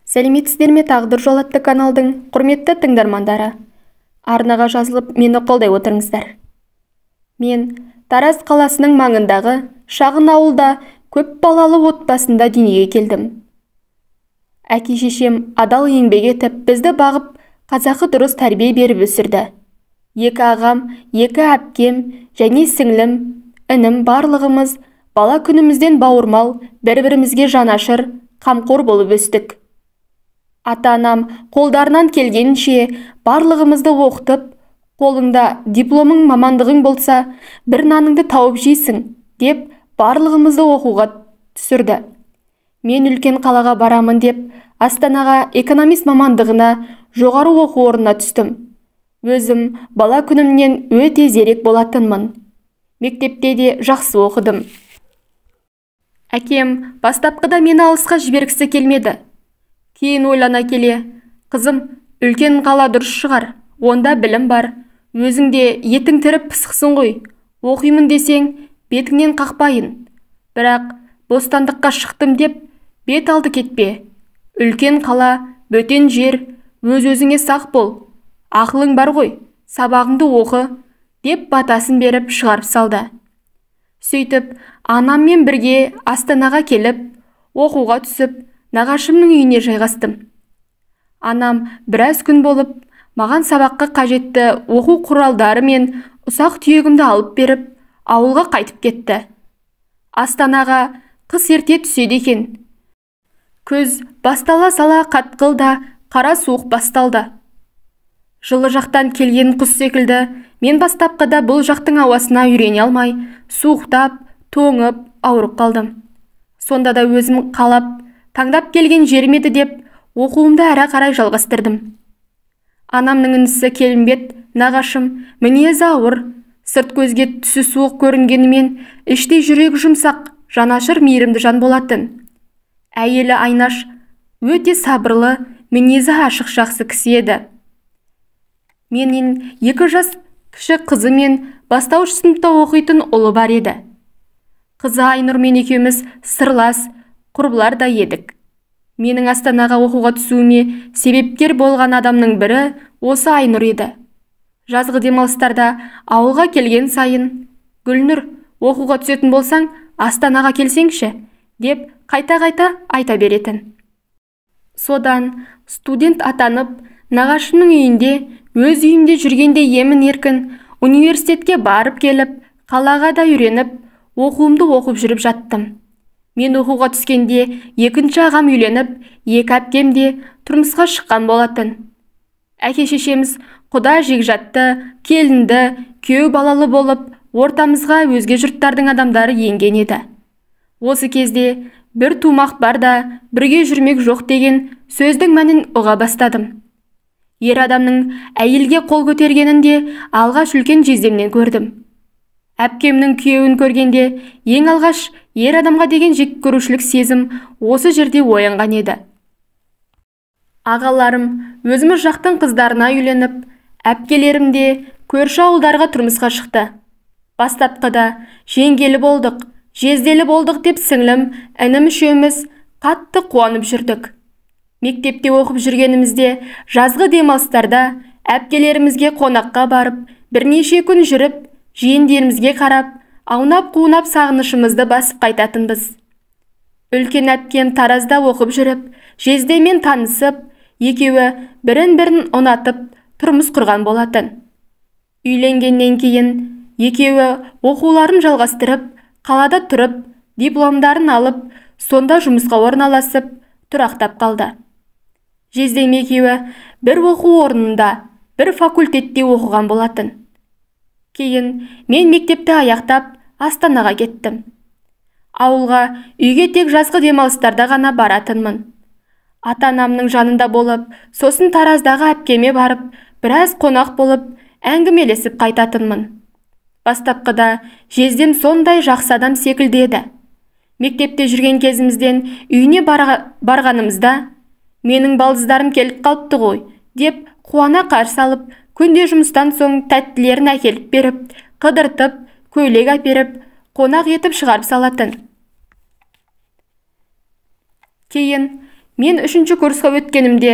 Сәлеметсіздер ме, Тағдыр жолы атты каналдың құрметті тыңдармандары. Арнаға жазылып, мені қолдай отырыңыздар. Мен Тараз қаласының маңындағы шағын ауылда көп балалы отбасында дүниеге келдім. Әке шешем адал еңбек етіп, бізді бағып, қазақы дұрыс тәрбие беріп өсірді. Екі ағам, екі әпкем және сіңлім, інім барлығымыз бала күнімізден бауырмал, бір-бірімізге жанашыр, қамқор болып өстік. Ата-анам қолдарынан келгенше барлығымызды оқытып, қолыңда дипломың, мамандығың болса, бір наныңды тауып жейсің деп барлығымызды оқуға түсірді. Мен үлкен қалаға барамын деп Астанаға экономист мамандығына жоғары оқу орнына түстім. Өзім бала күнімнен өте зерек болатынмын. Мектепте де жақсы оқыдым. Әкем бастапқыда мені алысқа жібергісі келмеді. Кейін ойлана келе, қызым, үлкен қала дұрыс шығар, онда білім бар, өзің де етің тіріп пысықсың ғой, оқимын десең, бетіңнен қақпайын. Бірақ бостандыққа шықтым деп бет алды кетпе. Үлкен қала, бөтен жер, өз-өзіңе сақ бол, ақылың бар ғой, сабағыңды оқы, деп батасын беріп шығарып салды. Сөйтіп, анаммен бірге Астанаға келіп, оқуға түсіп, нағашымның үйіне жайғастым. Анам біраз күн болып, маған сабаққа қажетті оқу құралдары мен ұсақ түйегімді алып беріп, ауылға қайтып кетті. Астанаға қыс ерте түседі екен. Күз бастала сала қатқыл да қара суық басталды. Жылы жақтан келген құс секілді мен бастапқыда бұл жақтың ауасына үйрене алмай, суықтап, тоңып, ауырып қалдым. Сонда да өзім қалап, таңдап келген жерім еді деп оқуымды әрі қарай жалғастырдым. Анамның інісі Келімбет нағашым мінезі ауыр, сырт көзге түсі суық көрінгенімен іштей жүрегі жұмсақ, жанашыр мейірімді жан болатын. Әйелі Айнаш өте сабырлы, мінезі ашық жақсы кісі еді. Менен 2 жас кіші қызы мен бастауыш сыныпта оқитын ұлы бар еді. Қызы Айнұрмен екеуміз сырлас, құрбылар да едік. Менің Астанаға оқуға түсуіме себепкер болған адамның бірі осы Айнұр еді. Жазғы демалыстарда ауылға келген сайын, Гүлнұр, оқуға түсетін болсаң, Астанаға келсеңші, деп қайта-қайта айта беретін. Содан студент атанып, нағашымның үйінде, өз үйімде жүргенде емін еркін, университетке барып келіп, қалаға да үйреніп, оқуымды оқып жүріп жаттым. Мен оқуға түскенде екінші ағам үйленіп, екі әпкем де тұрмысқа шыққан болатын. Әке шешеміз құда жекжатты, келінді, күйеу балалы болып, ортамызға өзге жұрттардың адамдары енген еді. Осы кезде бір тумақ бар да, бірге жүрмек жоқ деген сөздің мәнін ұға бастадым. Ер адамның әйелге қол көтергенін де алғаш үлкен жездемнен көрдім. Әпкемнің күйеуін көргенде ең алғаш ер адамға деген жек көрушілік сезім осы жерде оянған еді. Ағаларым өзіміз жақтың қыздарына үйленіп, әпкелерім де көрші ауылдарға тұрмысқа шықты. Бастапқыда жеңгелі болдық, жезделі болдық деп сіңлім, інім үшеуміз қатты қуанып жүрдік. Мектепте оқып жүргенімізде жазғы демалыстарда әпкелерімізге қонаққа барып, бірнеше күн жүріп, жиендерімізге қарап, аунап-қунап сағынышымызды басып қайтатынбыз. Үлкен әпкем Таразда оқып жүріп, жездемен танысып, екеуі бірін-бірін ұнатып, тұрмыс құрған болатын. Үйленгеннен кейін екеуі оқуларын жалғастырып, қалада тұрып, дипломдарын алып, сонда жұмысқа орналасып, тұрақтап қалды. Жездем екеуі бір оқу орнында, бір факультетте оқыған болатын. Кейін мен мектепті аяқтап, Астанаға кеттім. Ауылға, үйге тек жазғы демалыстарда ғана баратынмын. Ата-анамның жанында болып, сосын Тараздағы әпкеме барып, біраз қонақ болып, әңгімелесіп қайтатынмын. Бастапқыда жездем сондай жақсы адам секілді еді. Мектепте жүрген кезімізден үйіне барғанымызда, менің балдыздарым келіп қалыпты ғой, деп қуана қарсы алып, күнде жұмыстан соң тәттілерін әкеліп беріп, қыдыртып, көйлек әперіп, қонақ етіп шығарып салатын. Кейін Мен 3-ші курсқа өткенімде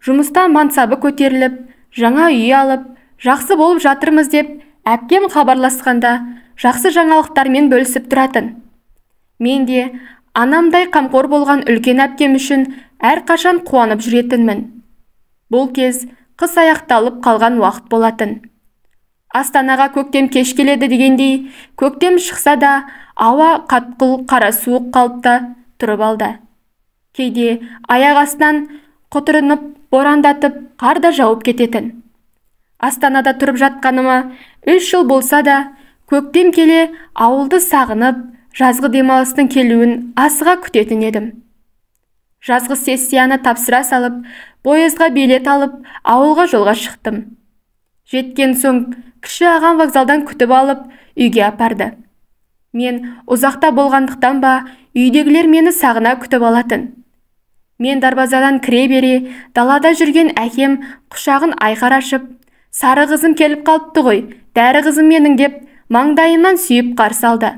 жұмыста мансабы көтеріліп, жаңа үй алып, жақсы болып жатырмыз деп әпкем хабарласқанда жақсы жаңалықтармен бөлісіп тұратын. Мен де анамдай қамқор болған үлкен әпкем үшін әрқашан қуанып жүретінмін. Бұл кез қыс аяқталып қалған уақыт болатын. Астанаға көктем кеш келеді дегендей, көктем шықса да ауа қатқыл қара суық қалыпта тұрып алды. Кейде аяқ астынан құтырынып, борандатып, қар да жауып кететін. Астанада тұрып жатқаныма 3 жыл болса да, көктем келе ауылды сағынып, жазғы демалыстың келуін асыға күтетін едім. Жазғы сессияны тапсыра салып, поездға билет алып, ауылға жолға шықтым. Жеткен соң кіші ағам вокзалдан күтіп алып, үйге апарды. Мен ұзақта болғандықтан ба, үйдегілер мені сағына күтіп алатын. Мен дарбазадан кіре бере, далада жүрген әкем құшағын айқара ашып, «Сары қызым келіп қалыпты ғой, дәрі қызым менің» деп маңдайымнан сүйіп қарсы алды.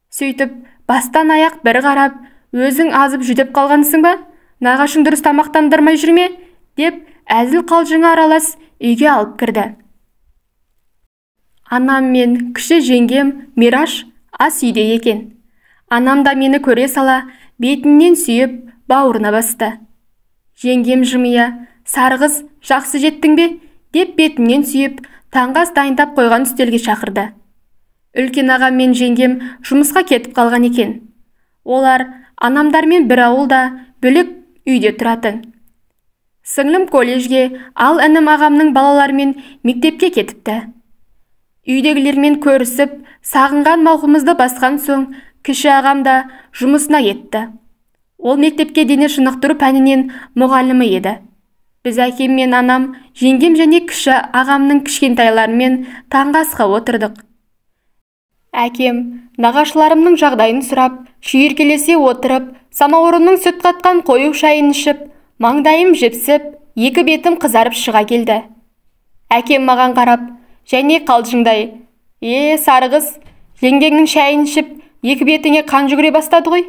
Сөйтіп, бастан аяқ бір қарап, «Өзің азып жүдеп қалғансың ба? Нағашың дұрыс тамақтандырмай жүрме?» деп әзіл қалжыңы аралас үйге алып кірді. Анам мен кіші жеңгем Мираш ас үйде екен. Анам да мені көре сала бетінен сүйіп бауырына басты. Жеңгем жымия, «Сары қыз, жақсы жеттің бе?» деп бетінен сүйіп, таңғы ас дайындап қойған үстелге шақырды. Үлкен ағам мен жеңгем жұмысқа кетіп қалған екен. Олар анамдармен бір ауылда, бөлек үйде тұратын. Сіңлім колледжге, ал інім ағамның балаларымен мектепке кетіпті. Үйдегілермен көрісіп, сағынған мауқымызды басқан соң, кіші ағам да жұмысына кетті. Ол мектепке дене шынықтыру пәнінен мұғалімі еді. Біз әкем мен анам, жеңгем және кіші ағамның кішкентайларымен таңғы асқа отырдық. Әкем нағашыларымның жағдайын сұрап, шүйіркелесе отырып, самауырынның сүт қатқан қою шайын ішіп, маңдайым жіпсіп, екі бетім қызарып шыға келді. Әкем маған қарап, және қалжыңдай, «Е, сары қыз, жеңгеңнің шайын ішіп, екі бетіңе қан жүгіре бастады ғой.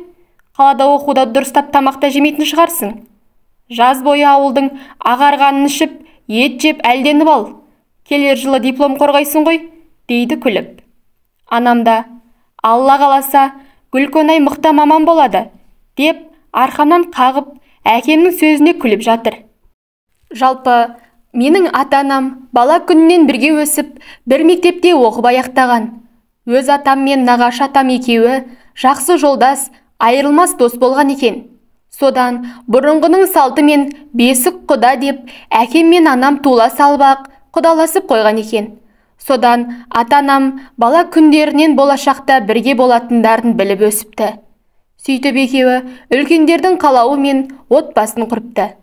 Қалада оқуда дұрыстап тамақ та жемейтін шығарсың. Жаз бойы ауылдың ағарғанын ішіп, ет жеп әлденіп ал. Келер жылы диплом қорғайсың ғой», дейді күліп. Анам да, «Алла қаласа, Гүлкөнай мықты маман болады», деп арқамнан қағып, әкемнің сөзіне күліп жатыр. Жалпы, менің ата-анам бала күнінен бірге өсіп, бір мектепте оқып аяқтаған. Өз атам мен нағашы атам екеуі жақсы жолдас, айырылмас дос болған екен. Содан бұрынғының салтымен бесік құда деп әкем мен анам тула салып құдаласып қойған екен. Содан ата-анам бала күндерінен болашақта бірге болатындарын біліп өсіпті. Сөйтіп екеуі үлкендердің қалауымен отбасын құрыпты.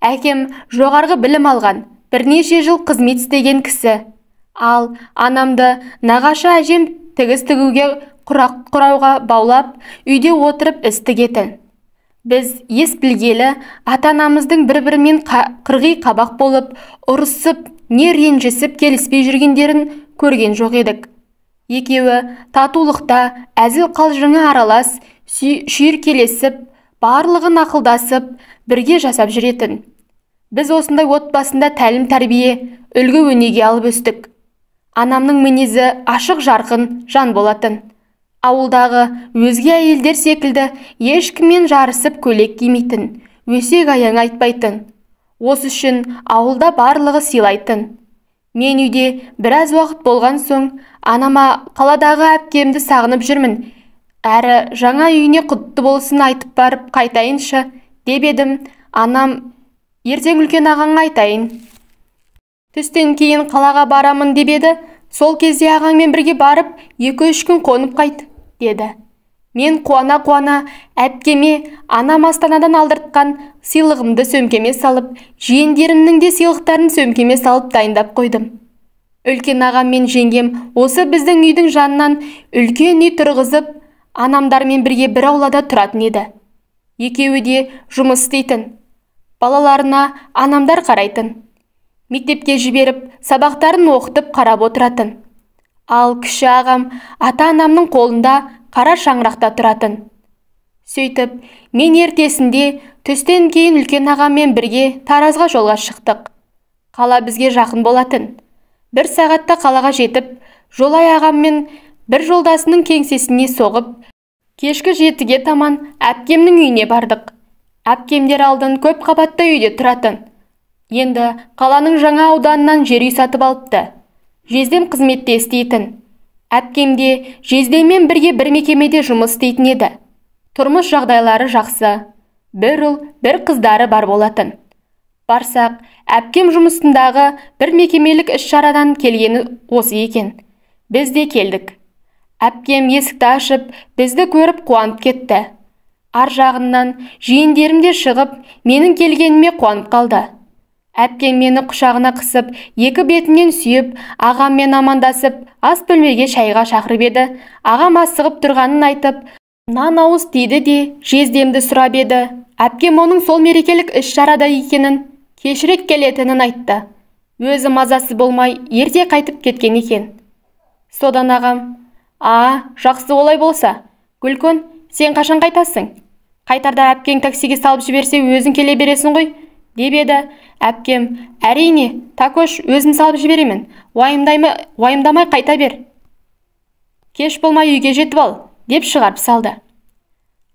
Әкем жоғарғы білім алған, бірнеше жыл қызмет істеген кісі. Ал анамды нағашы әжем тігіс тігуге, құрақ құрауға баулап, үйде отырып іс тігетін. Біз ес білгелі ата-анамыздың бір-бірімен қырғи қабақ болып, ұрысып, не ренжісіп келіспей жүргендерін көрген жоқ едік. Екеуі татулықта әзіл қалжыңы аралас, шүйіркелесіп, барлығын ақылдасып, бірге жасап жүретін. Біз осындай отбасында тәлім-тәрбие, үлгі өнеге алып өстік. Анамның мінезі ашық жарқын жан болатын. Ауылдағы өзге әйелдер секілді ешкіммен жарысып көйлек кимейтін, өсек аяң айтпайтын. Осы үшін ауылда барлығы сыйлайтын. Мен үйде біраз уақыт болған соң, анама қаладағы әпкемді сағынып жүрмін, әрі жаңа үйіне құтты болсын айтып барып қайтайыншы, деп едім, анам, «Ертең үлкен ағаңа айтайын. Түстен кейін қалаға барамын» деп еді, сол кезде ағаңмен бірге барып, 2-3 күн қонып қайт, деді. Мен қуана-қуана әпкеме анам Астанадан алдыртқан сыйлығымды сөмкеме салып, жиендерімнің де сыйлықтарын сөмкеме салып дайындап қойдым. Үлкен ағам мен жеңгем осы біздің үйдің жанынан үлкен үй тұрғызып, анамдармен бірге бір аулада тұратын еді. Екеуі де жұмыс істейтін. Балаларына анамдар қарайтын. Мектепке жіберіп, сабақтарын оқытып қарап отыратын. Ал кіші ағам ата-анамның қолында қара шаңырақта тұратын. Сөйтіп, мен ертесінде түстен кейін үлкен ағаммен бірге Таразға жолға шықтық. Қала бізге жақын болатын. Бір сағатта қалаға жетіп, жолай ағаммен бір жолдасының кеңсесіне соғып, кешкі 7-ге таман әпкемнің үйіне бардық. Әпкемдер алдын көп қабатты үйде тұратын. Енді қаланың жаңа ауданынан жер үй сатып алыпты. Жездем қызметте істейтін. Әпкем де жездеммен бірге бір мекемеде жұмыс істейтін еді. Тұрмыс жағдайлары жақсы. Бір ұл, бір қыздары бар болатын. Барсақ, әпкем жұмысындағы бір мекемелік іс-шарадан келгені осы екен. Біз де келдік. Әпкем есікті ашып, бізді көріп қуанып кетті. Ар жағынан жиендерім де шығып, менің келгеніме қуанып қалды. Әпкем мені құшағына қысып, екі бетінен сүйіп, ағаммен амандасып, ас бөлмеге шайға шақырып еді. Ағам асығып тұрғанын айтып, нан ауыз тиді де жездемді сұрап еді. Әпкем оның сол мерекелік іс-шарада екенін, кешірек келетінін айтты. Өзі мазасы болмай, ерте қайтып кеткен екен. Содан ағам, «А, жақсы олай болса, Гүлкөн, сен қашан қайтасың? Қайтарда әпкең таксиге салып жіберсе, өзің келе бересің ғой», деп еді. Әпкем, «Әрине, Такош, өзім салып жіберемін, уайымдамай қайта бер. Кеш болмай үйге жетіп ал», деп шығарып салды.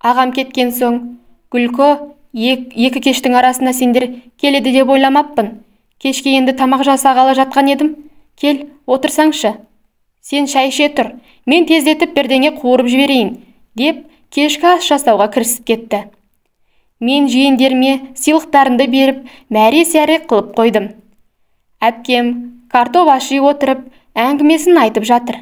Ағам кеткен соң, «Гүлко, екі кештің арасында сендер келеді деп ойламаппын. Кешке енді тамақ жасағалы жатқан едім. Кел, отырсаңшы. Сен шай іше тұр, мен тездетіп бірдеңе қуырып жіберейін», деп кешкі ас жасауға кірісіп кетті. Мен жиендеріме сыйлықтарымды беріп, мәре-сәре қылып қойдым. Әпкем картоп аши отырып, әңгімесін айтып жатыр.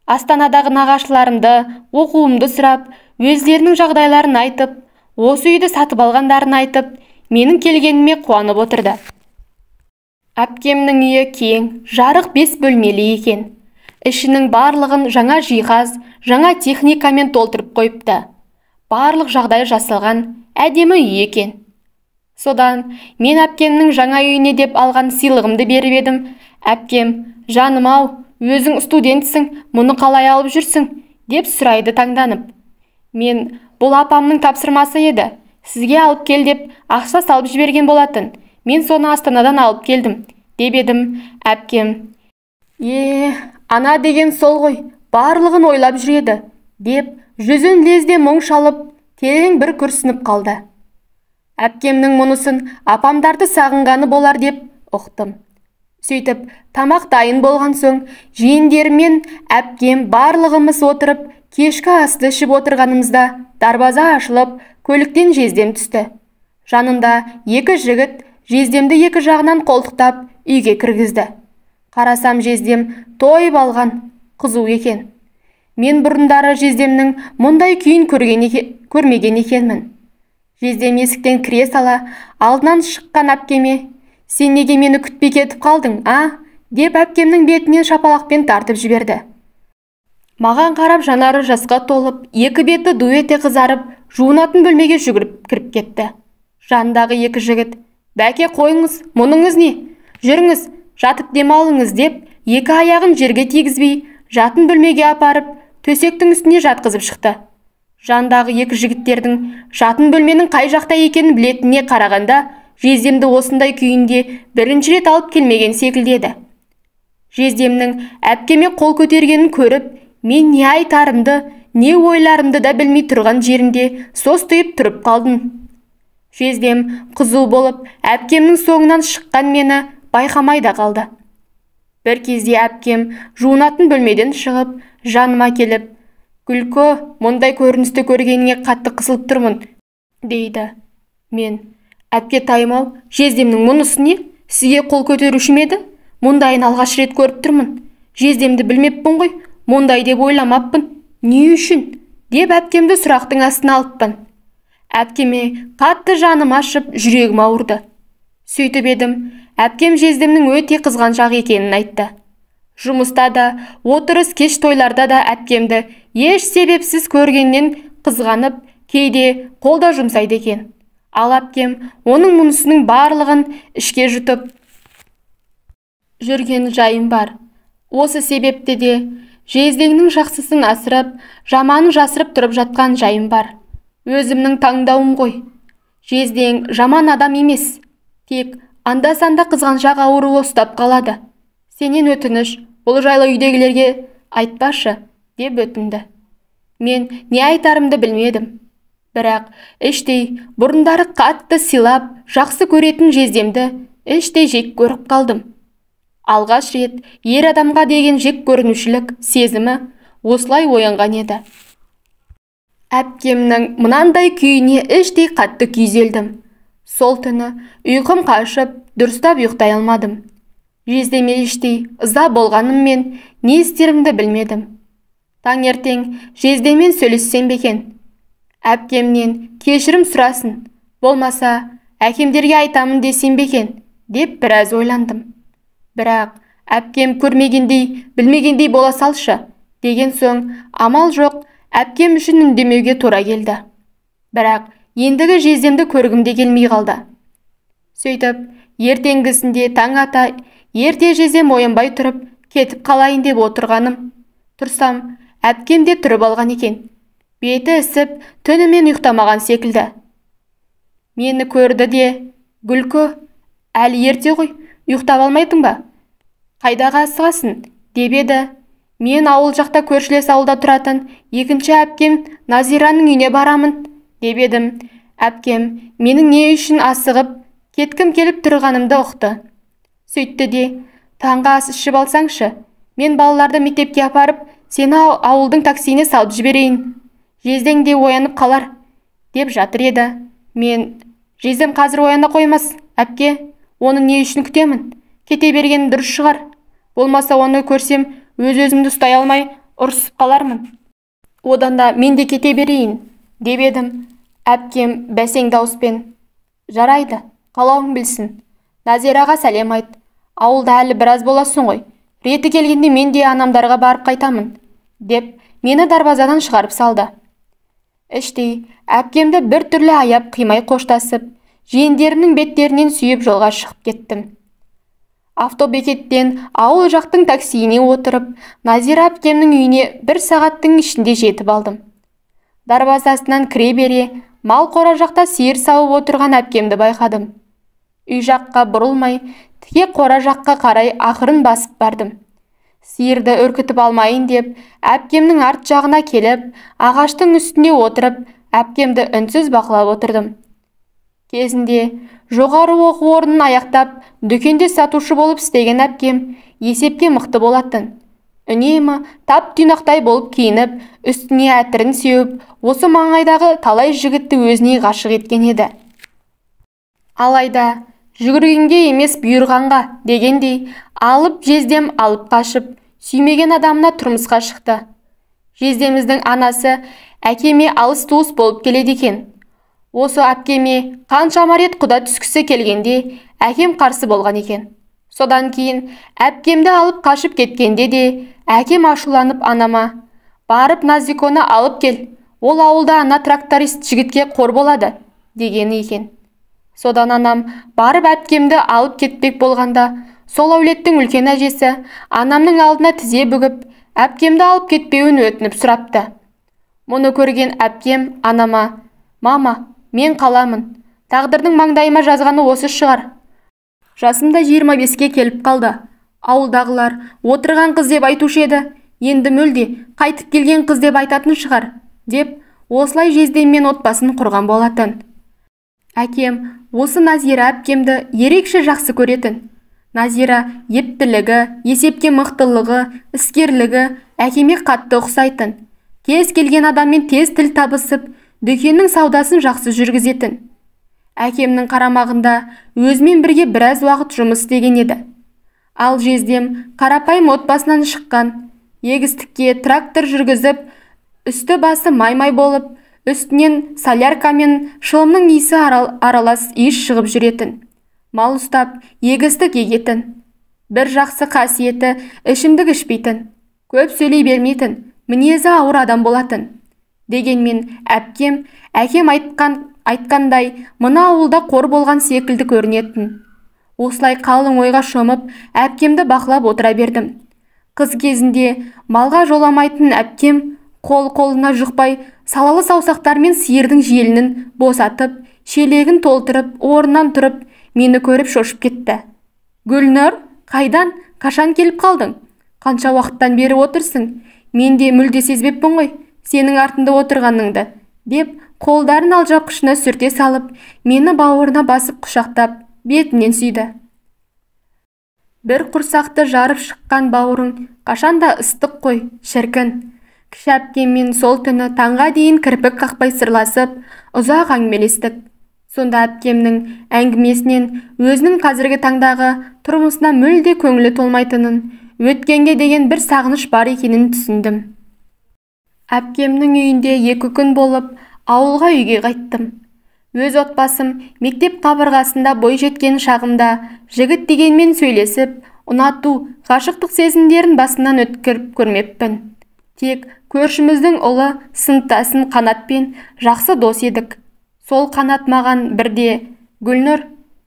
Астанадағы нағашыларымды, оқуымды сұрап, өздерінің жағдайларын айтып, осы үйді сатып алғандарын айтып, менің келгеніме қуанып отырды. Әпкемнің үйі кең, жарық 5 бөлмелі екен. Ішінің барлығын жаңа жиһаз, жаңа техникамен толтырып қойыпты. Барлық жағдай жасалған әдемі үй екен. Содан мен әпкемнің жаңа үйіне деп алған сыйлығымды беріп едім. Әпкем, «Жаным ау, өзің студентсің, мұны қалай алып жүрсің?» деп сұрайды таңданып. Мен, «Бұл апамның тапсырмасы еді, сізге алып кел деп ақша салып жіберген болатын. Мен соны Астанадан алып келдім», деп едім. Әпкем, «Е, ана деген сол ғой, барлығын ойлап жүреді», деп жүзін лезде мұң шалып, терең бір күрсініп қалды. Әпкемнің мұнысын апамдарды сағынғаны болар деп ұқтым. Сөйтіп, тамақ дайын болған соң, жиендеріммен әпкем барлығымыз отырып, кешкі асты ішіп отырғанымызда дарбаза ашылып, көліктен жездем түсті. Жанында екі жігіт жездемді екі жағынан қолтықтап үйге кіргізді. Қарасам, жездем тойып алған, қызу екен. Мен бұрындары жездемнің мұндай күйін көрмеген екенмін. Жездем есіктен кіре сала, алдынан шыққан әпкеме, «Сен неге мені күтпей кетіп қалдың, а?» деп әпкемнің бетінен шапалақпен тартып жіберді. Маған қарап жанары жасқа толып, екі беті ду ете қызарып, жуынатын бөлмеге жүгіріп кіріп кетті. Жанындағы екі жігіт, «Бәке, қойыңыз, мұныңыз не? Жүріңіз, жатып демалыңыз», деп екі аяғын жерге тигізбей, жатын бөлмеге апарып, төсектің үстіне жатқызып шықты. Жандағы екі жігіттердің жатын бөлменің қай жақта екенін білетініне қарағанда, жездемді осындай күйінде бірінші рет алып келмеген секілді еді. Жездемнің әпкеме қол көтергенін көріп, мен не айтарымды, не ойларымды да білмей тұрған жерімде состиып тұрып қалдым. Жездем қызу болып, әпкемнің соңынан шыққан мені байқамай да қалды. Бір кезде әпкем жуынатын бөлмеден шығып, жаныма келіп, «Гүлко, мұндай көріністі көргеніңе қатты қысылып тұрмын», дейді. Мен, «Әпке тайым-ау, жездемнің мұнысы не? Сізге қол көтеруші ме еді? Мұндайын алғаш рет көріп тұрмын. Жездемді білмеппін ғой, мұндай деп ойламаппын. Не үшін?» деп әпкемді сұрақтың астына алыппын. Әпкеме қатты жаным ашып, жүрегім ауырды. Сөйтіп едім, әпкем жездемнің өте қызғаншақ екенін айтты. Жұмыста да, отырыс кеш тойларда да әпкемді еш себепсіз көргеннен қызғанып, кейде қолда жұмсайды екен. Ал әпкем оның мұнысының барлығын ішке жұтып жүрген жайым бар. Осы себепті де жездеңнің жақсысын асырып, жаманын жасырып тұрып жатқан жайым бар. Өзімнің таңдауым ғой. Жездең жаман адам емес, тек анда-санда қызғаншақ ауруы ұстап қалады. Сенен өтініш, бұл жайлы үйдегілерге айтпашы, деп өтінді. Мен не айтарымды білмедім. Бірақ іштей бұрындары қатты сыйлап, жақсы көретін жездемді іштей жек көріп қалдым. Алғаш рет ер адамға деген жек көрінушілік сезімі осылай оянған еді. Әпкемнің мынандай күйіне іштей қатты күйзелдім. Сол түні ұйқым қашып, дұрыстап ұйықтай алмадым. Жездеме іштей ыза болғаныммен не істерімді білмедім. Таңертең жездемен сөйлессем бе екен? Әпкемнен кешірім сұрасын, болмаса әкемдерге айтамын десем бе екен, деп біраз ойландым. Бірақ әпкем көрмегендей, білмегендей бола салшы, деген соң амал жоқ, әпкем үшін үндемеуге тура келді. Бірақ ендігі жездемді көргім де келмей қалды. Сөйтіп, ертеңгісінде таң ата ерте жездем оянбай тұрып, кетіп қалайын деп отырғаным. Тұрсам, әпкем де тұрып алған екен. Беті ісіп, түнімен ұйықтамаған секілді. Мені көрді де, Гүлкі, әлі ерте ғой, ұйықтап алмайтың ба? Қайдағы асығасың, деп еді. Мен ауыл жақта көршілес ауылда тұратын екінші әпкем Назираның үйіне барамын, деп едім. Әпкем менің не үшін асығып, кеткім келіп тұрғанымды ұқты. Сөйтті де, таңғы ас ішіп алсаңшы, мен балаларды мектепке апарып, сені ауылдың таксиіне салып жіберейін. Жездең де оянып қалар, деп жатыр еді. Мен, жездем қазір ояна қоймас, әпке, оны не үшін күтемін? Кете берген дұрыс шығар. Болмаса оны көрсем, өз-өзімді ұстай алмай, ұрысып қалармын. Одан да мен де кете берейін, деп едім. Әпкем бәсең дауыспен, жарайды, қалауың білсін. Назираға сәлем айт. Ауылда әлі біраз боласың ғой. Реті келгенде мен де анамдарға барып қайтамын, деп мені дарбазадан шығарып салды. Іштей әпкемді бір түрлі аяп қимай қоштасып, жиендерімнің беттерінен сүйіп жолға шығып кеттім. Автобекеттен ауыл жақтың таксиіне отырып, Назира әпкемнің үйіне бір сағаттың ішінде жетіп алдым. Дарбазасынан кіре бере, мал қора жақта сиыр сауып отырған әпкемді байқадым. Үй жаққа бұрылмай, тіке қора жаққа қарай ақырын басып бардым. Сиырды үркітіп алмайын деп, әпкемнің арт жағына келіп, ағаштың үстінде отырып, әпкемді үнсіз бақылап отырдым. Кезінде жоғары оқу орнын аяқтап, дүкенде сатушы болып істеген әпкем есепке мықты болатын. Үнемі тап тұйнақтай болып киініп, үстіне әтірін сеуіп, осы маңайдағы талай жігітті өзіне ғашық еткен еді. Алайда жүгіргенге емес бұйырғанға дегендей, алып жездем алып қашып, сүймеген адамына тұрмысқа шықты. Жездеміздің анасы әкеме алыс туыс болып келеді екен. Осы әпкеме қаншама рет құда түскісі келгенде әкем қарсы болған екен. Содан кейін әпкемді алып қашып кеткенде де әкем ашуланып анама, барып Назиконы алып кел, ол ауылда ана тракторист жігітке қор болады, дегені екен. Содан анам барып әпкемді алып кетпек болғанда, сол әулеттің үлкен әжесі анамның алдына тізе бүгіп, әпкемді алып кетпеуін өтініп сұрапты. Мұны көрген әпкем анама, мама, мен қаламын, тағдырдың маңдайыма жазғаны осы шығар. Жасым да 25-ке келіп қалды. Ауылдағылар отырған қыз деп айтушы еді, енді мүлде қайтып келген қыз деп айтатын шығар, деп осылай жездеммен отбасын құрған болатын. Әкем осы Назира әпкемді ерекше жақсы көретін. Назира ептілігі, есепке мықтылығы, іскерлігі әкеме қатты ұқсайтын. Кез келген адаммен тез тіл табысып, дүкеннің саудасын жақсы жүргізетін. Әкемнің қарамағында өзімен бірге біраз уақыт жұмыс істеген еді. Ал жездем қарапайым отбасынан шыққан, егістікке трактор жүргізіп, үсті басы май-май болып, үстінен солярка мен шылымның иісі аралас иіс шығып жүретін. Мал ұстап, егістік егетін. Бір жақсы қасиеті ішімдік ішпейтін, көп сөйлей бермейтін, мінезі ауыр адам болатын. Дегенмен әпкем, әкем айтқандай, мына ауылда қор болған секілді көрінетін. Осылай қалың ойға шомып, әпкемді бақылап отыра бердім. Қыз кезінде малға жоламайтын әпкем Қол-қолына жұқпай салалы саусақтарымен сиырдың желінін босатып, шелегін толтырып, орнынан тұрып, мені көріп шошып кетті. Гүлнұр, қайдан, қашан келіп қалдың? Қанша уақыттан бері отырсың? Мен де мүлде сезбеппін ғой, сенің артында отырғаныңды, деп қолдарын алжапқышына сүрте салып, мені бауырына басып құшақтап, бетінен сүйді. Бір құрсақты жарып шыққан бауырың қашанда ыстық қой, шіркін. Кіші әпкеммен сол түні таңға дейін кірпік қақпай сырласып, ұзақ әңгімелестік. Сонда әпкемнің әңгімесінен өзінің қазіргі таңдағы тұрмысына мүлде көңілі толмайтынын, өткенге деген бір сағыныш бар екенін түсіндім. Әпкемнің үйінде 2 күн болып, ауылға үйге қайттым. Өз отбасым мектеп қабырғасында бой жеткен шағымда жігіт дегенмен сөйлесіп, ұнату, ғашықтық сезімдерін басынан өткеріп көрмеппін. Тек көршіміздің ұлы сыныптасын Қанатпен жақсы дос едік. Сол Қанат маған бірде, Гүлнұр,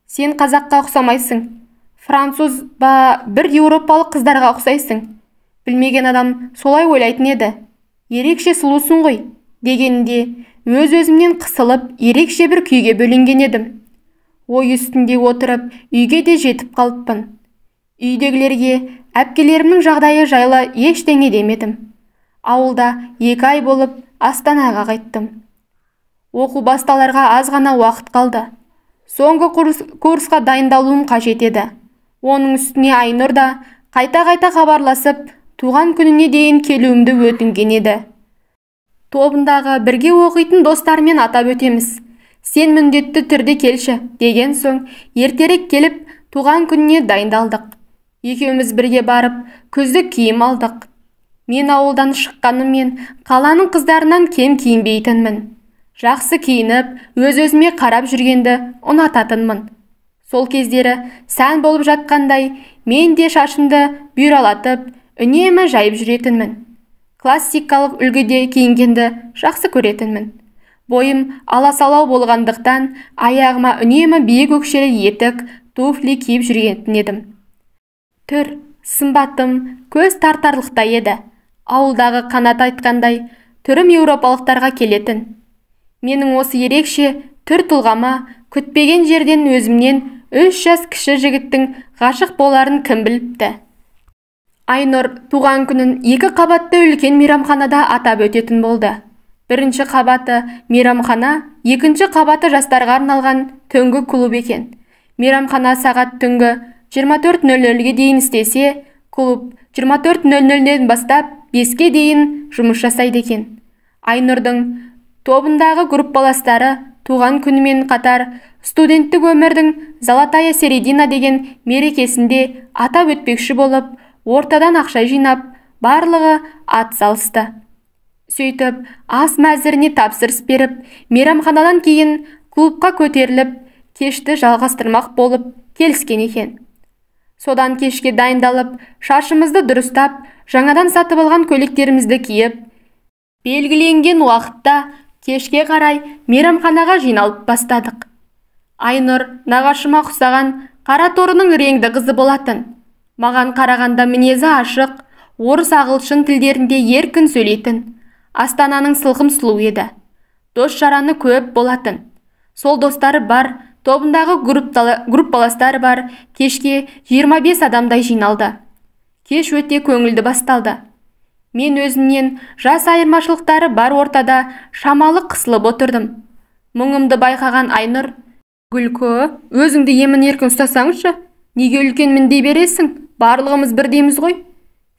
сен қазаққа ұқсамайсың, француз ба бір еуропалық қыздарға ұқсайсың. Білмеген адам солай ойлайтын еді. Ерекше сұлусың ғой, дегенде өз-өзімнен қысылып, ерекше бір күйге бөленген едім. Ой үстінде отырып, үйге де жетіп қалыппын. Үйдегілерге әпкелерімнің жағдайы жайлы ештеңе демедім. Ауылда 2 ай болып, Астанаға қайттым. Оқу басталарға аз ғана уақыт қалды. Соңғы курсқа дайындалуым қажет еді. Оның үстіне Айнұр да қайта-қайта хабарласып, туған күніне дейін келуімді өтінген еді. Тобындағы бірге оқитын достарымен атап өтеміз. Сен міндетті түрде келші, деген соң ертерек келіп, туған күніне дайындалдық. Екеуміз бірге барып, күздік киім алдық. Мен ауылдан шыққаныммен қаланың қыздарынан кем киінбейтінмін. Жақсы киініп, өз-өзіме қарап жүргенді ұнататынмын. Сол кездері сән болып жатқандай, мен де шашымды бұйралатып, үнемі жайып жүретінмін. Классикалық үлгіде киінгенді жақсы көретінмін. Бойым аласалау болғандықтан, аяғыма үнемі биік өкшелі етік, туфли киіп жүретін едім. Түр, сымбатым көз тартарлықтай еді. Ауылдағы Қанат айтқандай, түрім еуропалықтарға келетін. Менің осы ерекше түр тұлғама күтпеген жерден өзімнен 3 жас кіші жігіттің ғашық боларын кім біліпті. Айнұр туған күнін 2 қабатты үлкен мейрамханада атап өтетін болды. Бірінші қабаты мейрамхана, екінші қабаты жастарға арналған түнгі клуб екен. Мейрамхана сағат түнгі 24:00-ге дейін істесе, клуб 24:00-ден бастап 5-ке дейін жұмыс жасайды екен. Айнұрдың тобындағы группаластары туған күнімен қатар студенттік өмірдің Золотая середина деген мерекесінде атап өтпекші болып, ортадан ақша жинап, барлығы ат салысты. Сөйтіп, ас мәзіріне тапсырыс беріп, мейрамханадан кейін клубқа көтеріліп, кешті жалғастырмақ болып келіскен екен. Содан кешке дайындалып, шашымызды дұрыстап, жаңадан сатып алған көйлектерімізді киіп, белгіленген уақытта кешке қарай мейрамханаға жиналып бастадық. Айнұр нағашыма ұқсаған қара торының реңді қызы болатын. Маған қарағанда мінезі ашық, орыс ағылшын тілдерінде еркін сөйлейтін. Астананың сылқым сұлу еді. Дос жараны көп болатын. Сол достары бар, тобындағы группаластары бар, кешке 25 адамдай жиналды. Кеш өте көңілді басталды. Мен өзімнен жас айырмашылықтары бар ортада шамалы қысылып отырдым. Мұңымды байқаған Айнұр, «Гүлкі, өзіңді емін еркін ұстасаңшы, неге үлкенмін дей бересің, барлығымыз бірдейміз ғой.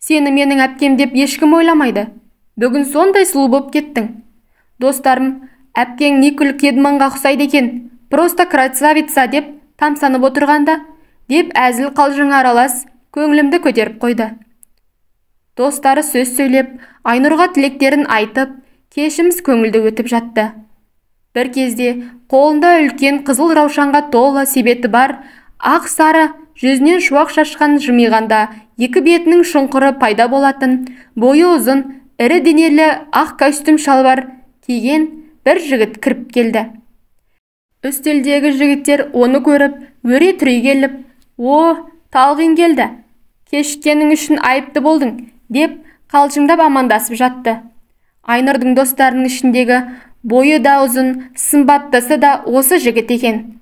Сені менің әпкем деп ешкім ойламайды. Бүгін сондай сұлу боп кеттің. Достарым, әпкең Николь Кидманға ұқсайды екен, просто красавица деп тамсанып отырғанда, деп әзіл қалжың аралас көңілімді көтеріп қойды. Достары сөз сөйлеп, Айнұрға тілектерін айтып, кешіміз көңілді өтіп жатты. Бір кезде қолында үлкен қызыл раушанға толы себеті бар, ақ сары жүзінен шуақ шашқан жымиғанда екі бетінің шұңқыры пайда болатын, бойы ұзын, ірі денелі ақ костюм шалбар киген бір жігіт кіріп келді. Үстелдегі жігіттер оны көріп, өре түрегеліп, «О, Талғин келді, кешіккенің үшін айыпты болдың», деп қалжыңдап амандасып жатты. Айнұрдың достарының ішіндегі бойы да ұзын, сымбаттысы да осы жігіт екен.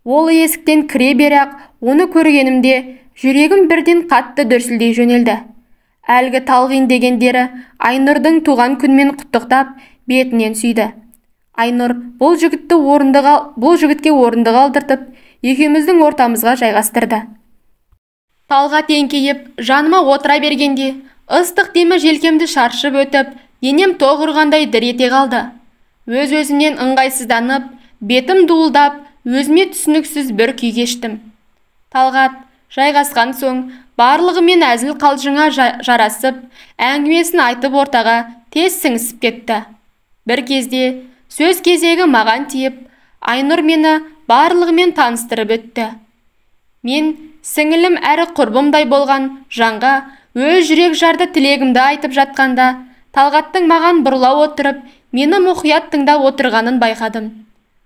Ол есіктен кіре бере-ақ оны көргенімде жүрегім бірден қатты дүрсілдей жөнелді. Әлгі Талғин дегендері Айнұрдың туған күнімен құттықтап, бетінен сүйді. Айнұр бұл жігітке орындық алдыртып, екеуміздің ортамызға жайғастырды. Талғат еңкейіп, жаныма отыра бергенде, ыстық демі желкемді шаршып өтіп, денем тоқ ұрғандай дір ете қалды. Өз-өзімнен ыңғайсызданып, бетім дуылдап, өзіме түсініксіз бір күй кештім. Талғат жайғасқан соң, барлығымен әзіл қалжыңа жарасып, әңгімесін айтып ортаға тез сіңісіп кетті. Бір кезде сөз кезегі маған тиіп, Айнұр мені барлығымен таныстырып өтті. Мен сіңілім әрі құрбымдай болған жанға өз жүрек жарды тілегімді айтып жатқанда, Талғаттың маған бұрыла отырып, мені мұқият тыңдап отырғанын байқадым.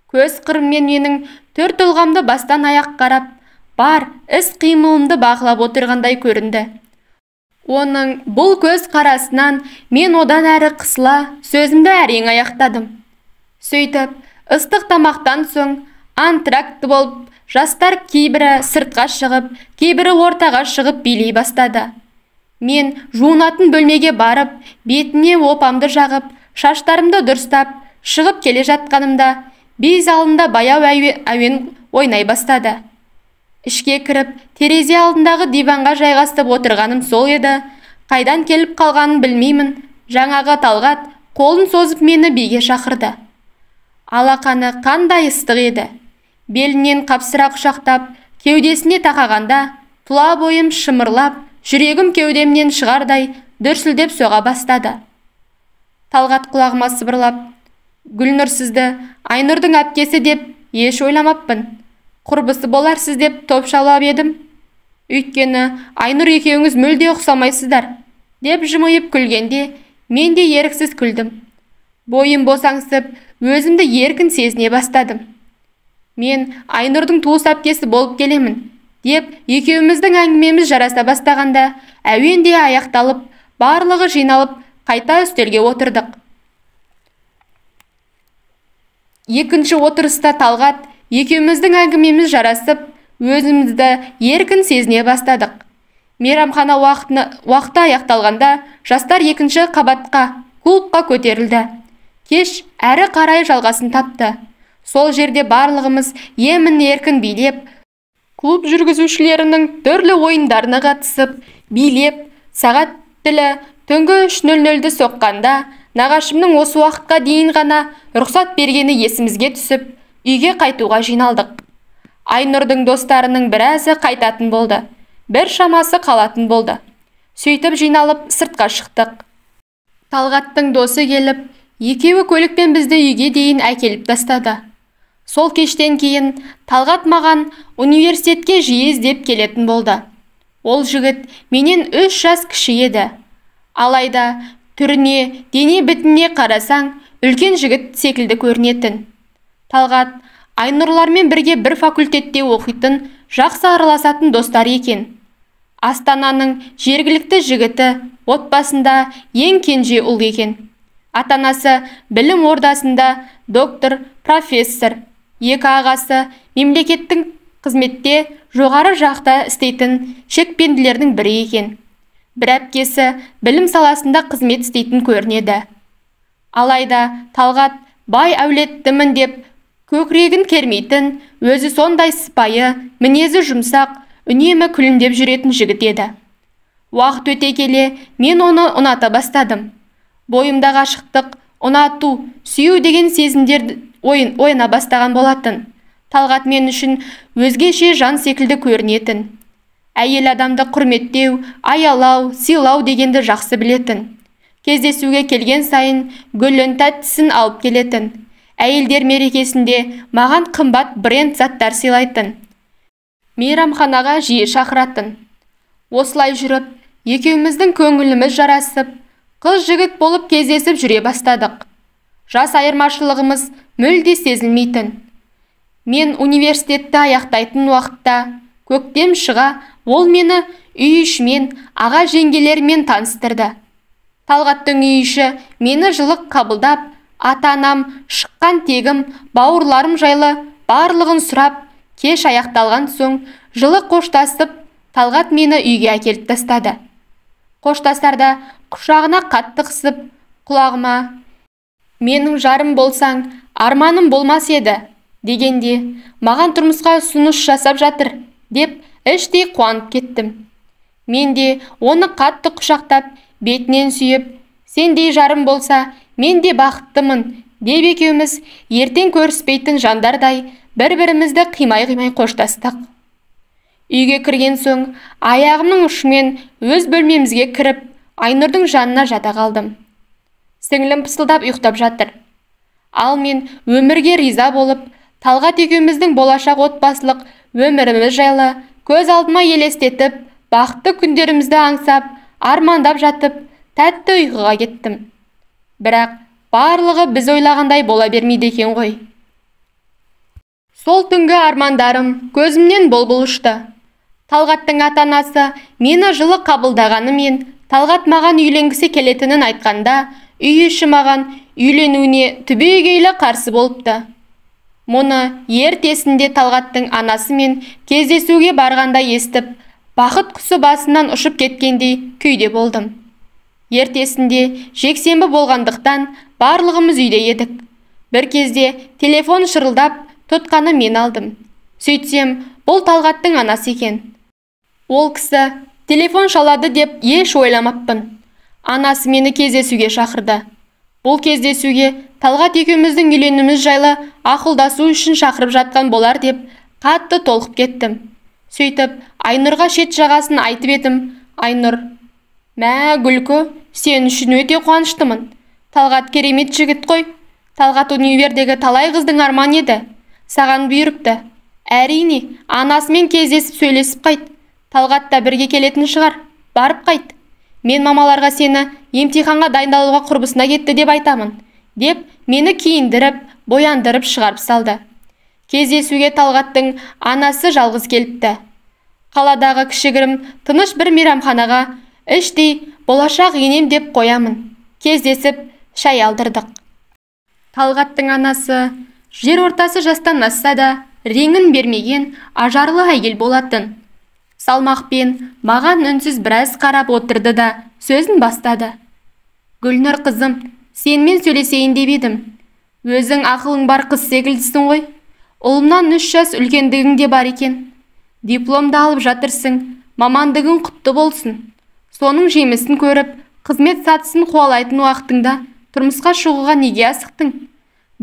Көз қырыммен менің түр тұлғамды бастан аяқ қарап, бар іс қимылымды бақылап отырғандай көрінді. Оның бұл көз қарасынан мен одан әрі қысыла сөзімді әрең аяқтадым. Сөйтіп, ыстық тамақтан соң антракт болып, жастар кейбірі сыртқа шығып, кейбірі ортаға шығып билей бастады. Мен жуынатын бөлмеге барып, бетіме опамды жағып, шаштарымды дұрыстап, шығып келе жатқанымда, би залында баяу әуен ойнай бастады. Ішке кіріп, терезе алдындағы диванға жайғасып отырғаным сол еді, қайдан келіп қалғанын білмеймін, жаңағы Талғат қолын созып мені биге шақырды. Алақаны қандай ыстық еді. Белінен қапсыра құшақтап, кеудесіне тақағанда, тұла бойым шымырлап, жүрегім кеудемнен шығардай дүрсілдеп соға бастады. Талғат құлағыма сыбырлап, «Гүлнұр сізді Айнұрдың әпкесі деп еш ойламаппын. Құрбысы боларсыз деп топшалап едім. Өйткені Айнұр екеуіңіз мүлде ұқсамайсыздар», деп жымиып күлгенде, мен де еріксіз күлдім. Бойым босаңсып, өзімді еркін сезіне бастадым. Мен Айнұрдың туыс әпкесі болып келемін, деп екеуміздің әңгімеміз жараса бастағанда, әуен де аяқталып, барлығы жиналып, қайта үстелге отырдық. Екінші отырыста Талғат екеуміздің әңгімеміз жарасып, өзімізді еркін сезіне бастадық. Мейрамхана уақыты аяқталғанда, жастар екінші қабатқа, клубқа көтерілді. Кеш әрі қарай жалғасын тапты. Сол жерде барлығымыз емін еркін билеп, клуб жүргізушілерінің түрлі ойындарына қатысып, билеп, сағат тілі түнгі 3:00-ді соққанда, нағашымның осы уақытқа дейін ғана рұқсат бергені есімізге түсіп, үйге қайтуға жиналдық. Айнұрдың достарының біразы қайтатын болды, бір шамасы қалатын болды. Сөйтіп жиналып сыртқа шықтық. Талғаттың досы келіп, екеуі көлікпен бізді үйге дейін әкеліп тастады. Сол кештен кейін Талғат маған университетке жиі іздеп келетін болды. Ол жігіт менен 3 жас кіші еді. Алайда түріне, дене бітіміне қарасаң, үлкен жігіт секілді көрінетін. Талғат Айнұрлармен бірге бір факультетте оқитын, жақсы араласатын достар екен. Астананың жергілікті жігіті, отбасында ең кенже ұл екен. Ата-анасы білім ордасында доктор, профессор, екі ағасы мемлекеттің қызметте жоғары жақта істейтін шекпенділердің бірі екен. Бір әпкесі білім саласында қызмет істейтін көрінеді. Алайда Талғат бай әулеттімін деп көкірегін кермейтін, өзі сондай сыпайы, мінезі жұмсақ, үнемі күлімдеп жүретін жігіт еді. Уақыт өте келе мен оны ұната бастадым. Бойымда ғашықтық, ұнату, сүю деген сезімдер ойына бастаған болатын. Талғат мен үшін өзгеше жан секілді көрінетін. Әйел адамды құрметтеу, аялау, сыйлау дегенді жақсы білетін. Кездесуге келген сайын гүлін, тәттісін алып келетін. Әйелдер мерекесінде маған қымбат бренд заттар сыйлайтын. Мейрамханаға жиі шақыратын. Осылай жүріп, екеуміздің көңіліміз жарасып, қыз жігіт болып кездесіп жүре бастадық. Жас айырмашылығымыз мүлде сезілмейтін. Мен университетті аяқтайтын уақытта көктем шыға, ол мені үй ішімен, аға жеңгелерімен таныстырды. Талғаттың үй іші мені жылы қабылдап, ата-анам, шыққан тегім, бауырларым жайлы барлығын сұрап, кеш аяқталған соң жылы қоштасып, Талғат мені үйге әкеліп тастады. Қоштасарда құшағына қатты қысып, құлағыма «Менің жарым болсаң, арманым болмас еді» дегенде, маған тұрмысқа ұсыныс жасап жатыр деп іштей қуанып кеттім. Мен де оны қатты құшақтап, бетінен сүйіп, «Сендей жарым болса, мен де бақыттымын» деп екеуміз ертең көріспейтін жандардай бір-бірімізді қимай-қимай қоштастық. Үйге кірген соң аяғымның ұшымен өз бөлмемізге кіріп, Айнұрдың жанына жата қалдым. Сіңлім пысылдап ұйықтап жатыр. Ал мен өмірге риза болып, Талғат екеуміздің болашақ отбасылық өміріміз жайлы көз алдыма елестетіп, бақытты күндерімізді аңсап, армандап жатып, тәтті ұйқыға кеттім. Бірақ барлығы біз ойлағандай бола бермейді екен ғой. Сол түнгі армандарым көзімнен бұлбұл ұшты. Талғаттың ата-анасы мені жылы қабылдағанымен, Талғат маған үйленгісі келетінін айтқанда, үй іші маған үйленуіне түбегейлі қарсы болыпты. Мұны ертесінде Талғаттың анасымен кездесуге барғанда естіп, бақыт құсы басынан ұшып кеткендей күйде болдым. Ертесінде жексенбі болғандықтан барлығымыз үйде едік. Бір кезде телефон шырылдап, тұтқаны мен алдым. Сөйтсем, бұл Талғаттың анасы екен. Ол кісі телефон шалады деп еш ойламаппын. Анасы мені кездесуге шақырды. Бұл кездесуге Талғат екеуміздің үйленуіміз жайлы ақылдасу үшін шақырып жатқан болар деп қатты толқып кеттім. Сөйтіп, Айнұрға шет жағасын айтып едім. Айнұр: «Мә, Гүлкі, сен үшін өте қуаныштымын. Талғат керемет жігіт қой. Талғат универдегі талай қыздың арманы еді. Саған бұйырыпты. Әрине, анасымен кездесіп сөйлесіп қайт. Талғат та бірге келетін шығар. Барып қайт. Мен мамаларға сені емтиханға дайындалуға құрбысына кетті деп айтамын», деп мені киіндіріп, бояндырып шығарып салды. Кездесуге Талғаттың анасы жалғыз келіпті. Қаладағы кішігірім тыныш бір мейрамханаға іштей болашақ енем деп қоямын. Кездесіп шай алдырдық. Талғаттың анасы жер ортасы жастан асса да реңін бермеген ажарлы әйел болатын. Салмақпен маған үнсіз біраз қарап отырды да сөзін бастады. «Гүлнұр қызым, сенімен сөйлесейін деп едім. Өзің ақылың бар қыз секілдісің ғой. Ұлымнан 3 жас үлкендігің де бар екен. Дипломды алып жатырсың, мамандығың құтты болсын. Соның жемісін көріп, қызмет сатысын қуалайтын уақытыңда тұрмысқа шығуға неге асықтың?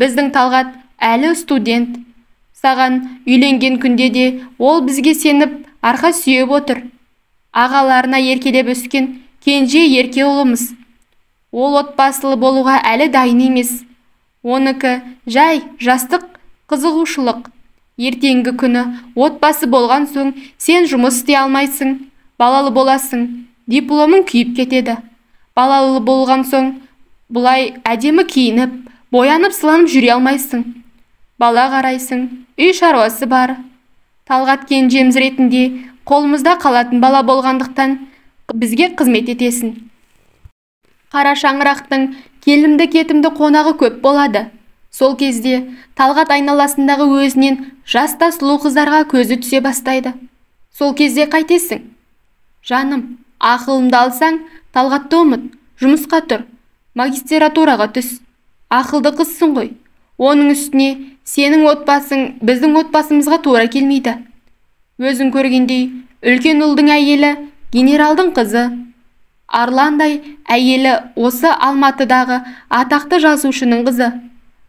Біздің Талғат әлі студент. Саған үйленген күнде де ол бізге сеніп, арқа сүйеп отыр. Ағаларына еркелеп өскен кенже ерке ұлымыз. Ол отбасылы болуға әлі дайын емес. Оныкі жай жастық қызығушылық. Ертеңгі күні отбасы болған соң сен жұмыс істей алмайсың, балалы боласың, дипломың күйіп кетеді. Балалы болған соң бұлай әдемі киініп, боянып сыланып жүре алмайсың. Бала қарайсың, үй шаруасы бар. Талғат кенжеміз ретінде қолымызда қалатын бала болғандықтан бізге қызмет етесің. Қара шаңырақтың келімді-кетімді қонағы көп болады. Сол кезде Талғат айналасындағы өзінен жас та сұлу қыздарға көзі түсе бастайды. Сол кезде қайтесің? Жаным, ақылымды алсаң, Талғатты ұмыт, жұмысқа тұр, магистратураға түс. Ақылды қызсың ғой. Оның үстіне сенің отбасың біздің отбасымызға тура келмейді. Өзің көргендей, үлкен ұлдың әйелі генералдың қызы. Арландай әйелі осы Алматыдағы атақты жазушының қызы.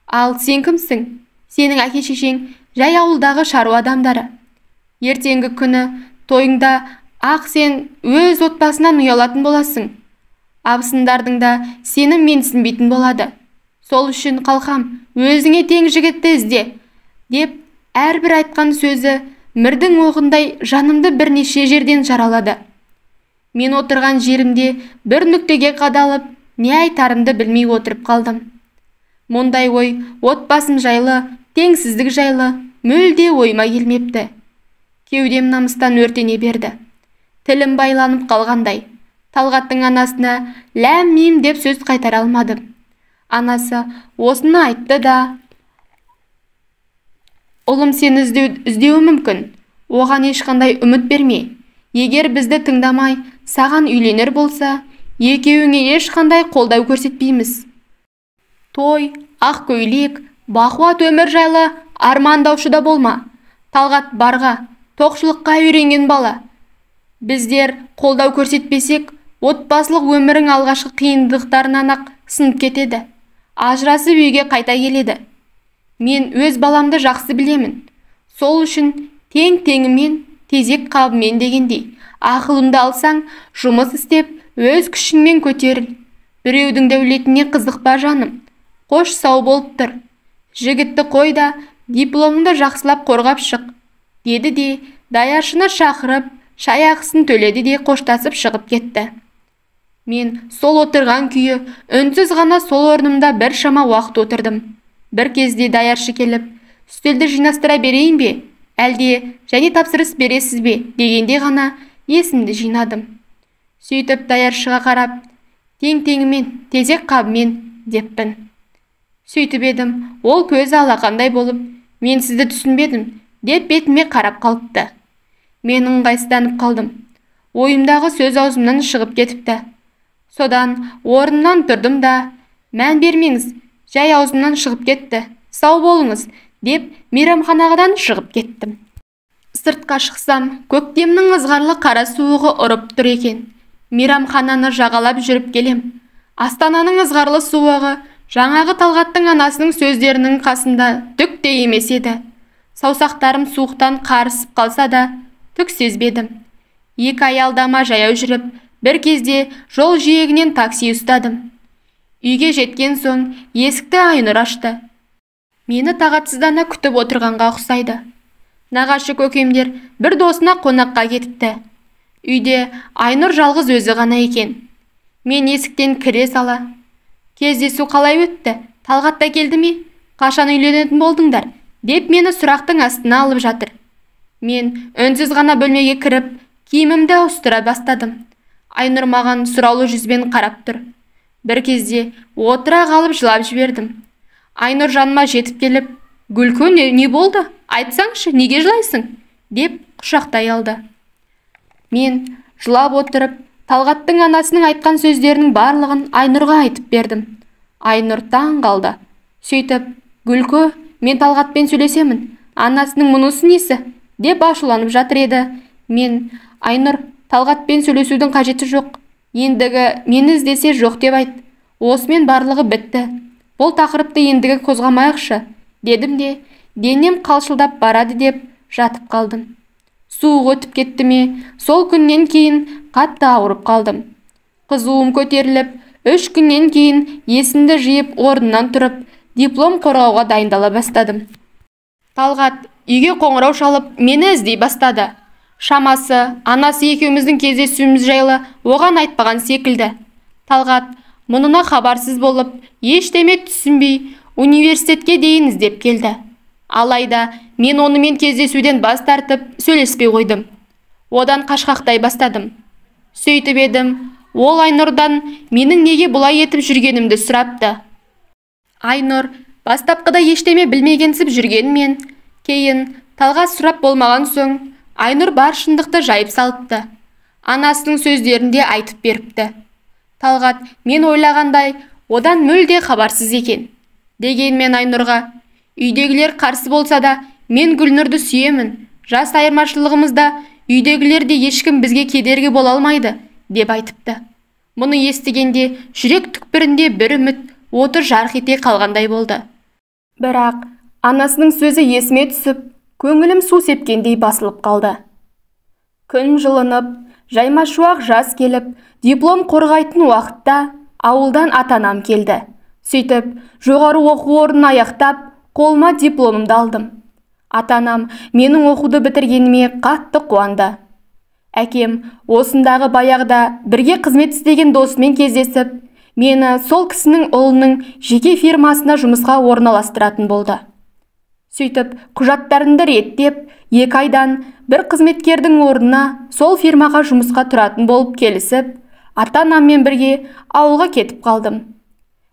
Ал сен кімсің? Сенің әке-шешең жай ауылдағы шаруа адамдары. Ертеңгі күні тойыңда ақ сен өз отбасынан ұялатын боласың. Абысындардың да сені менсінбейтін болады. Сол үшін қалқам, өзіңе тең жігітті ізде, деп әрбір айтқан сөзі мірдің оғындай жанымды бірнеше жерден жаралады. Мен отырған жерімде бір нүктеге қадалып, не айтарымды білмей отырып қалдым. Мұндай ой отбасым жайлы, теңсіздік жайлы мүлде ойыма келмепті. Кеудем намыстан өртене берді. Тілім байланып қалғандай, Талғаттың анасына ләм-мим деп сөз қайтара алмадым. Анасы осыны айтты да, ұлым сені іздеуі мүмкін, оған ешқандай үміт берме. Егер бізді тыңдамай саған үйленер болса, екеуіңе ешқандай қолдау көрсетпейміз. Той, ақ көйлек, бақуат өмір жайлы армандаушы да болма. Талғат барға, тоқшылыққа үйренген бала. Біздер қолдау көрсетпесек, отбасылық өмірің алғашқы қиындықтарынан-ақ сынып кетеді. Ажырасып үйге қайта келеді. Мен өз баламды жақсы білемін. Сол үшін тең-теңімен, тезек қабымен дегендей, ақылымды алсаң, жұмыс істеп, өз күшіңмен көтеріл. Біреудің дәулетіне қызықпа жаным. Қош сау болып тұр. Жігітті қой да, дипломыңды жақсылап қорғап шық, деді де, даяршыны шақырып, шай ақысын төледі де қоштасып шығып кетті. Мен сол отырған күйі үнсіз ғана сол орнымда біршама уақыт отырдым. Бір кезде даяршы келіп, үстелді жинастыра берейін бе, әлде және тапсырыс бересіз бе дегенде ғана есімді жинадым. Сөйтіп даяршыға қарап, тең-теңімен, тезек қабымен деппін. Сөйтіп едім, ол көзі алақандай болып, мен сізді түсінбедім деп бетіме қарап қалыпты. Мен ыңғайсызданып қалдым. Ойымдағы сөз аузымнан шығып кетіпті. Содан орнымнан тұрдым да, мән бермеңіз, жай аузымнан шығып кетті, сау болыңыз, деп мейрамханадан шығып кеттім. Сыртқа шықсам, көктемнің ызғарлы қара суығы ұрып тұр екен. Мейрамхананы жағалап жүріп келем. Астананың ызғарлы суығы жаңағы Талғаттың анасының сөздерінің қасында түк те емес еді. Саусақтарым суықтан қарысып қалса да, түк сезбедім. Екі аялдама жаяу жүріп, бір кезде жол жиегінен такси ұстадым. Үйге жеткен соң есікті Айнұр ашты. Мені тағатсыздана күтіп отырғанға ұқсайды. Нағашы көкемдер бір досына қонаққа кетіпті. Үйде Айнұр жалғыз өзі ғана екен. Мен есіктен кіре сала, кездесу қалай өтті? Талғат та келді ме? Қашан үйленетін болдыңдар? Деп мені сұрақтың астына алып жатыр. Мен үнсіз ғана бөлмеге кіріп, киімімді ауыстыра бастадым. Айнұр маған сұраулы жүзбен қарап тұр. Бір кезде отыра қалып жылап жібердім. Айнұр жаныма жетіп келіп, Гүлкө, не болды? Айтсаңшы, неге жылайсың? Деп құшақтай алды. Мен жылап отырып, Талғаттың анасының айтқан сөздерінің барлығын Айнұрға айтып бердім. Айнұр таң қалды. Сөйтіп, Гүлкө, мен Талғатпен сөйлесемін. Анасының мұнысы несі? Деп ашуланып жатыр еді. Мен, Айнұр, Талғатпен сөйлесудің қажеті жоқ. Ендігі мені іздесе жоқ деп айт. Осымен барлығы бітті. Бұл тақырыпты ендігі қозғамайықшы, дедім де, денем қалшылдап барады деп жатып қалдым. Суық өтіп кетті ме, сол күннен кейін қатты ауырып қалдым. Қызуым көтеріліп, 3 күннен кейін есімді жиып орнынан тұрып, диплом қорғауға дайындала бастадым. Талғат үйге қоңырау шалып, мені іздей бастады. Шамасы, анасы екеуміздің кездесуіміз жайлы оған айтпаған секілді. Талғат мұнына хабарсыз болып, ештеме түсінбей, университетке дейін іздеп келді. Алайда мен онымен кездесуден бас тартып, сөйлеспей қойдым. Одан қашқақтай бастадым. Сөйтіп едім, ол Айнұрдан менің неге бұлай етіп жүргенімді сұрапты. Айнұр бастапқыда ештеме білмегенсіп жүргенмен, кейін Талғат сұрап болмаған соң, Айнұр бар шындықты жайып салыпты. Анасының сөздерін де айтып беріпті. Талғат мен ойлағандай одан мүлде хабарсыз екен. Дегенмен Айнұрға, үйдегілер қарсы болса да, мен Гүлнұрды сүйемін. Жас айырмашылығымызда үйдегілер де ешкім бізге кедергі бола алмайды, деп айтыпты. Мұны естігенде жүрек түкпірінде бір үміт оты жарқ ете қалғандай болды. Бірақ анасының сөзі есіме түсіп, көңілім су сепкендей басылып қалды. Күн жылынып, жаймашуақ жаз келіп, диплом қорғайтын уақытта ауылдан ата-анам келді. Сөйтіп, жоғары оқу орнын аяқтап, қолыма дипломымды алдым. Ата-анам менің оқуды бітіргеніме қатты қуанды. Әкем осындағы баяғыда бірге қызмет істеген досымен кездесіп, мені сол кісінің ұлының жеке фирмасына жұмысқа орналастыратын болды. Сөйтіп, құжаттарымды реттеп, 2 айдан бір қызметкердің орнына сол фирмаға жұмысқа тұратын болып келісіп, ата-анаммен бірге ауылға кетіп қалдым.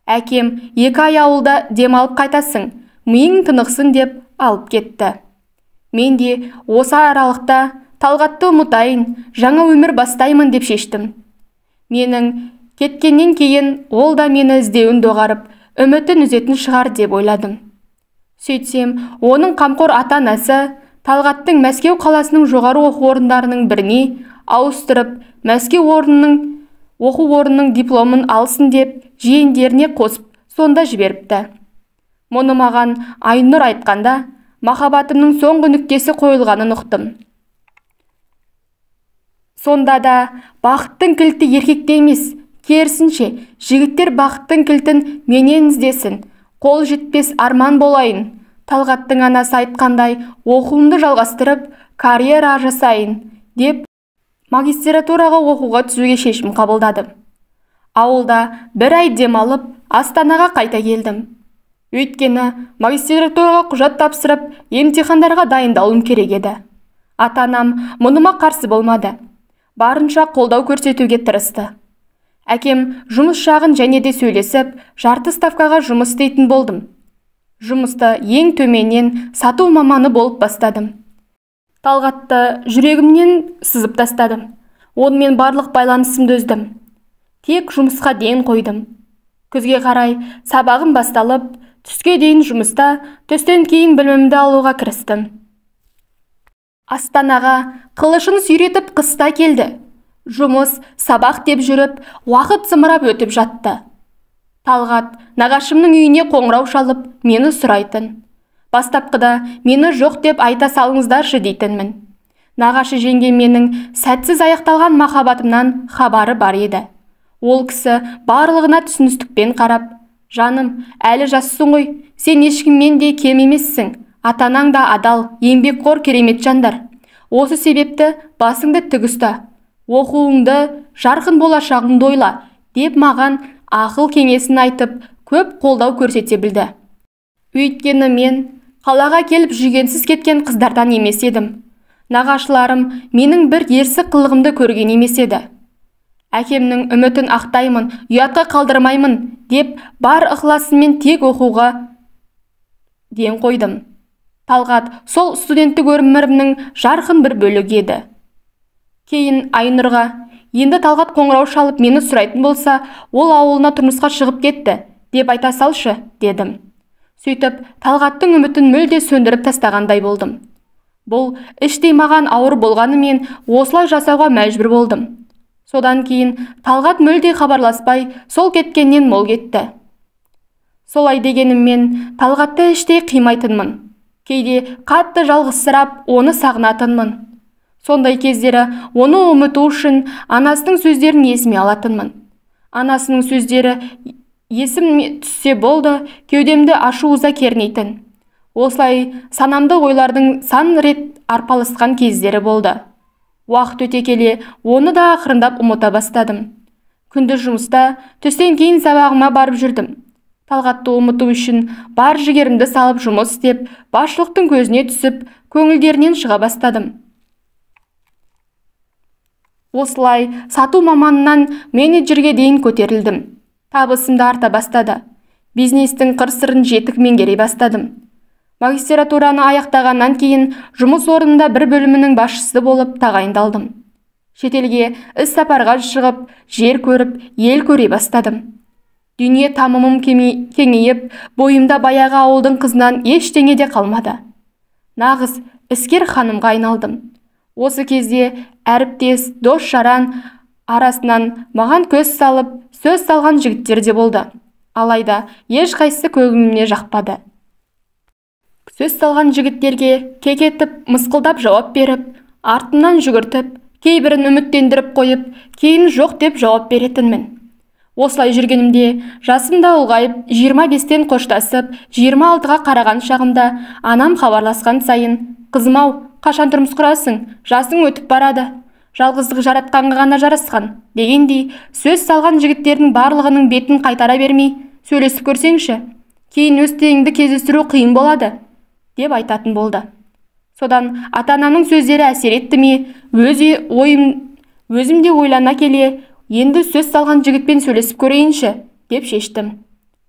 Әкем 2 ай ауылда демалып қайтасың, миың тынықсын деп алып кетті. Мен де осы аралықта Талғатты ұмытайын, жаңа өмір бастаймын деп шештім. Менің кеткеннен кейін ол да мені іздеуін доғарып, үмітін үзетін шығар деп ойладым. Сөйтсем, оның қамқор ата-анасы Талғаттың Мәскеу қаласының жоғары оқу орындарының біріне ауыстырып, Мәскеу оқу орнының дипломын алсын деп жиендеріне қосып сонда жіберіпті. Мұны маған Айнұр айтқанда, махаббатымның соңғы нүктесі қойылғанын ұқтым. Сонда да бақыттың кілті еркекте емес, керісінше, жігіттер бақыттың кілтін менен іздесін, қол жетпес арман болайын. Талғаттың анасы айтқандай, оқуымды жалғастырып, карьера жасайын деп магистратураға оқуға түсуге шешім қабылдадым. Ауылда бір ай демалып, Астанаға қайта келдім. Өйткені магистратураға құжат тапсырып, емтихандарға дайындалуым керек еді. Ата-анам мұныма қарсы болмады. Барынша қолдау көрсетуге тырысты. Әкем жұмыс жағын және де сөйлесіп, жарты ставкаға жұмыс істейтін болдым. Жұмысты ең төменнен сату маманы болып бастадым. Талғатты жүрегімнен сызып тастадым. Онымен барлық байланысымды үздім. Тек жұмысқа дейін қойдым. Күзге қарай сабағым басталып, түске дейін жұмыста, түстен кейін білімімді алуға кірістім. Астанаға қылышын сүйретіп қыста келді. Жұмыс, сабақ деп жүріп, уақыт зымырап өтіп жатты. Талғат нағашымның үйіне қоңырау шалып, мені сұрайтын. Бастапқыда мені жоқ деп айта салыңыздаршы дейтінмін. Нағашы жеңгем менің сәтсіз аяқталған махаббатымнан хабары бар еді. Ол кісі барлығына түсіністікпен қарап, «Жаным, әлі жассың ғой, сен ешкімнен де кем емессің, ата-анаң да адал, еңбекқор керемет жандар. Осы себепті басыңды тік ұста, оқуыңды, жарқын болашағыңды ойла», деп маған ақыл кеңесін айтып, көп қолдау көрсете білді. Өйткені мен қалаға келіп жүгенсіз кеткен қыздардан емес едім. Нағашыларым менің бір ерсі қылығымды көрген емес еді. Әкемнің үмітін ақтаймын, ұятқа қалдырмаймын деп бар ықыласыммен тек оқуға ден қойдым. Талғат сол студенттік өмірімнің жарқын бір бөлігі еді. Кейін Айнұрға, енді Талғат қоңырау шалып мені сұрайтын болса, ол ауылына тұрмысқа шығып кетті, деп айта салшы, дедім. Сөйтіп, Талғаттың үмітін мүлде сөндіріп тастағандай болдым. Бұл іштей маған ауыр болғанымен осылай жасауға мәжбүр болдым. Содан кейін Талғат мүлде хабарласпай, сол кеткеннен мол кетті. Солай дегеніммен Талғатты іштей қимайтынмын. Кейде қатты жалғызсырап, оны сағынатынмын. Сондай кездері оны ұмыту үшін анасының сөздерін есіме алатынмын. Анасының сөздері есіме түссе болды, кеудемді ашу-ыза кернейтін. Осылай санамды ойлардың сан рет арпалысқан кездері болды. Уақыт өте келе, оны да ақырындап ұмыта бастадым. Күндіз жұмыста, түстен кейін сабағыма барып жүрдім. Талғатты ұмыту үшін бар жігерімді салып жұмыс істеп, басшылықтың көзіне түсіп, көңілдерінен шыға бастадым. Осылай сату маманынан менеджерге дейін көтерілдім. Табысым да арта бастады. Бизнестің қыр-сырын жетік меңгере бастадым. Магистратураны аяқтағаннан кейін жұмыс орнында бір бөлімінің басшысы болып тағайындалдым. Шетелге іс сапарға шығып, жер көріп, ел көре бастадым. Дүние тамымым кеңейіп, бойымда баяғы ауылдың қызынан ештеңе де қалмады. Нағыз іскер ханымға айналдым. Осы кезде әріптес, дос жаран арасынан маған көз салып, сөз салған жігіттер де болды. Алайда ешқайсысы көңіліме жақпады. Сөз салған жігіттерге кекетіп, мысқылдап жауап беріп, артымнан жүгіртіп, кейбірін үміттендіріп қойып, кейін жоқ деп жауап беретінмін. Осылай жүргенімде жасым да ұлғайып, 25-тен қоштасып, 26-ға қараған шағымда анам хабарласқан сайын, «Қызым-ау, қашан тұрмыс құрасың? Жасың өтіп барады. Жалғыздық жаратқанға ғана жарасқан» дегендей, сөз салған жігіттердің барлығының бетін қайтара бермей, сөйлесіп көрсеңші, кейін өз теңіңді кездестіру қиын болады, деп айтатын болды. Содан ата-анамның сөздері әсер етті ме, өзім де ойлана келе, Енді сөз салған жігітпен сөйлесіп көрейінші, деп шештім.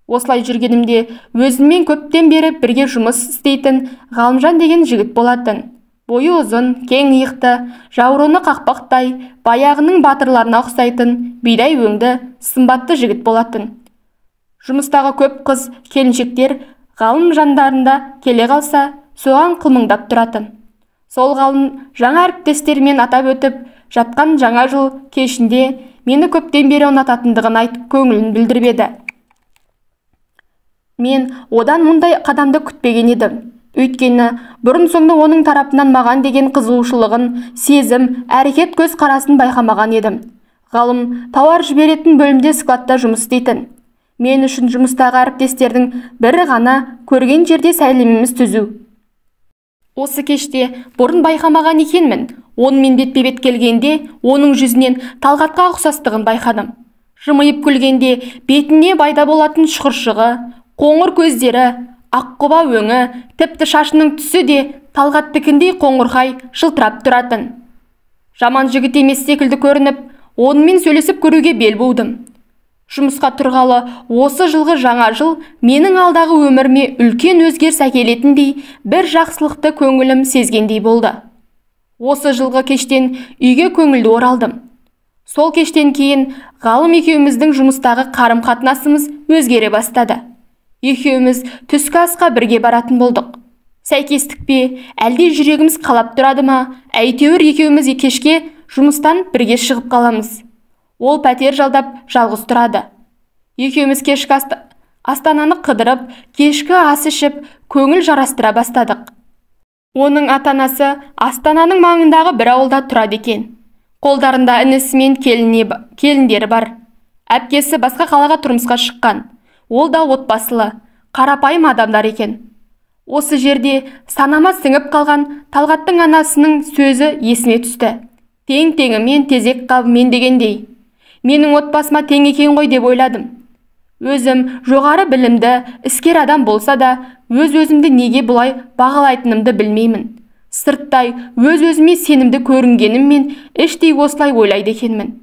Осылай жүргенімде өзіммен көптен бері бірге жұмыс істейтін Ғалымжан деген жігіт болатын. Бойы ұзын, кең иықты, жауырыны қақпақтай, баяғының батырларына ұқсайтын, бидай өңді, сымбатты жігіт болатын. Жұмыстағы көп қыз, келіншектер Ғалым жандарында келе қалса, соған қылмыңдап тұратын. Сол Ғалым жаңа әріптестермен атап өтіп жатқан жаңа жыл кешінде мені көптен бері ұнататындығын айтып көңілін білдіріп еді. Мен одан мұндай қадамды күтпеген едім. Өйткені бұрын соңды оның тарапынан маған деген қызығушылығын, сезім, әрекет көз қарасын байқамаған едім. Ғалым тауар жіберетін бөлімде складта жұмыс істейтін. Мен үшін жұмыстағы әріптестердің бірі ғана көрген жерде сәлеміміз түзу. Осы кеште бұрын байқамаған екенмін. Онымен бетпе-бет келгенде оның жүзінен Талғатқа ұқсастығын байқадым. Жымиып күлгенде бетіне пайда болатын шұқыршығы, қоңыр көздері, аққұба өңі, тіпті шашының түсі де Талғаттікіндей қоңырқай жылтырап тұратын. Жаман жігіт емес секілді көрініп, онымен сөйлесіп көруге бел будым. Жұмысқа тұрғалы осы жылғы жаңа жыл менің алдағы өміріме үлкен өзгеріс әкелетіндей бір жақсылықты көңілім сезгендей болды. Осы жылғы кештен үйге көңілді оралдым. Сол кештен кейін Ғалым екеуміздің жұмыстағы қарым-қатынасымыз өзгере бастады. Екеуміз түскі асқа бірге баратын болдық. Сәйкестік пе, әлде жүрегіміз қалап тұрады ма, әйтеуір екеуміз кешке жұмыстан бірге шығып қаламыз. Ол пәтер жалдап жалғыз тұрады. Екеуміз кешкі Астананы қыдырып, кешкі ас ішіп, көңіл жарастыра бастадық. Оның ата-анасы Астананың маңындағы бір ауылда тұрады екен. Қолдарында інісі мен келіндері бар. Әпкесі басқа қалаға тұрмысқа шыққан. Ол да отбасылы, қарапайым адамдар екен. Осы жерде санама сіңіп қалған Талғаттың анасының сөзі есіме түсті. Тең-теңімен тезек қабымен дегендей. Менің отбасыма тең екен ғой деп ойладым. Өзім жоғары білімді, іскер адам болса да, өз-өзімді неге бұлай бағалайтынымды білмеймін. Сырттай өз-өзіме сенімді көрінгеніммен іштей осылай ойлайды екенмін.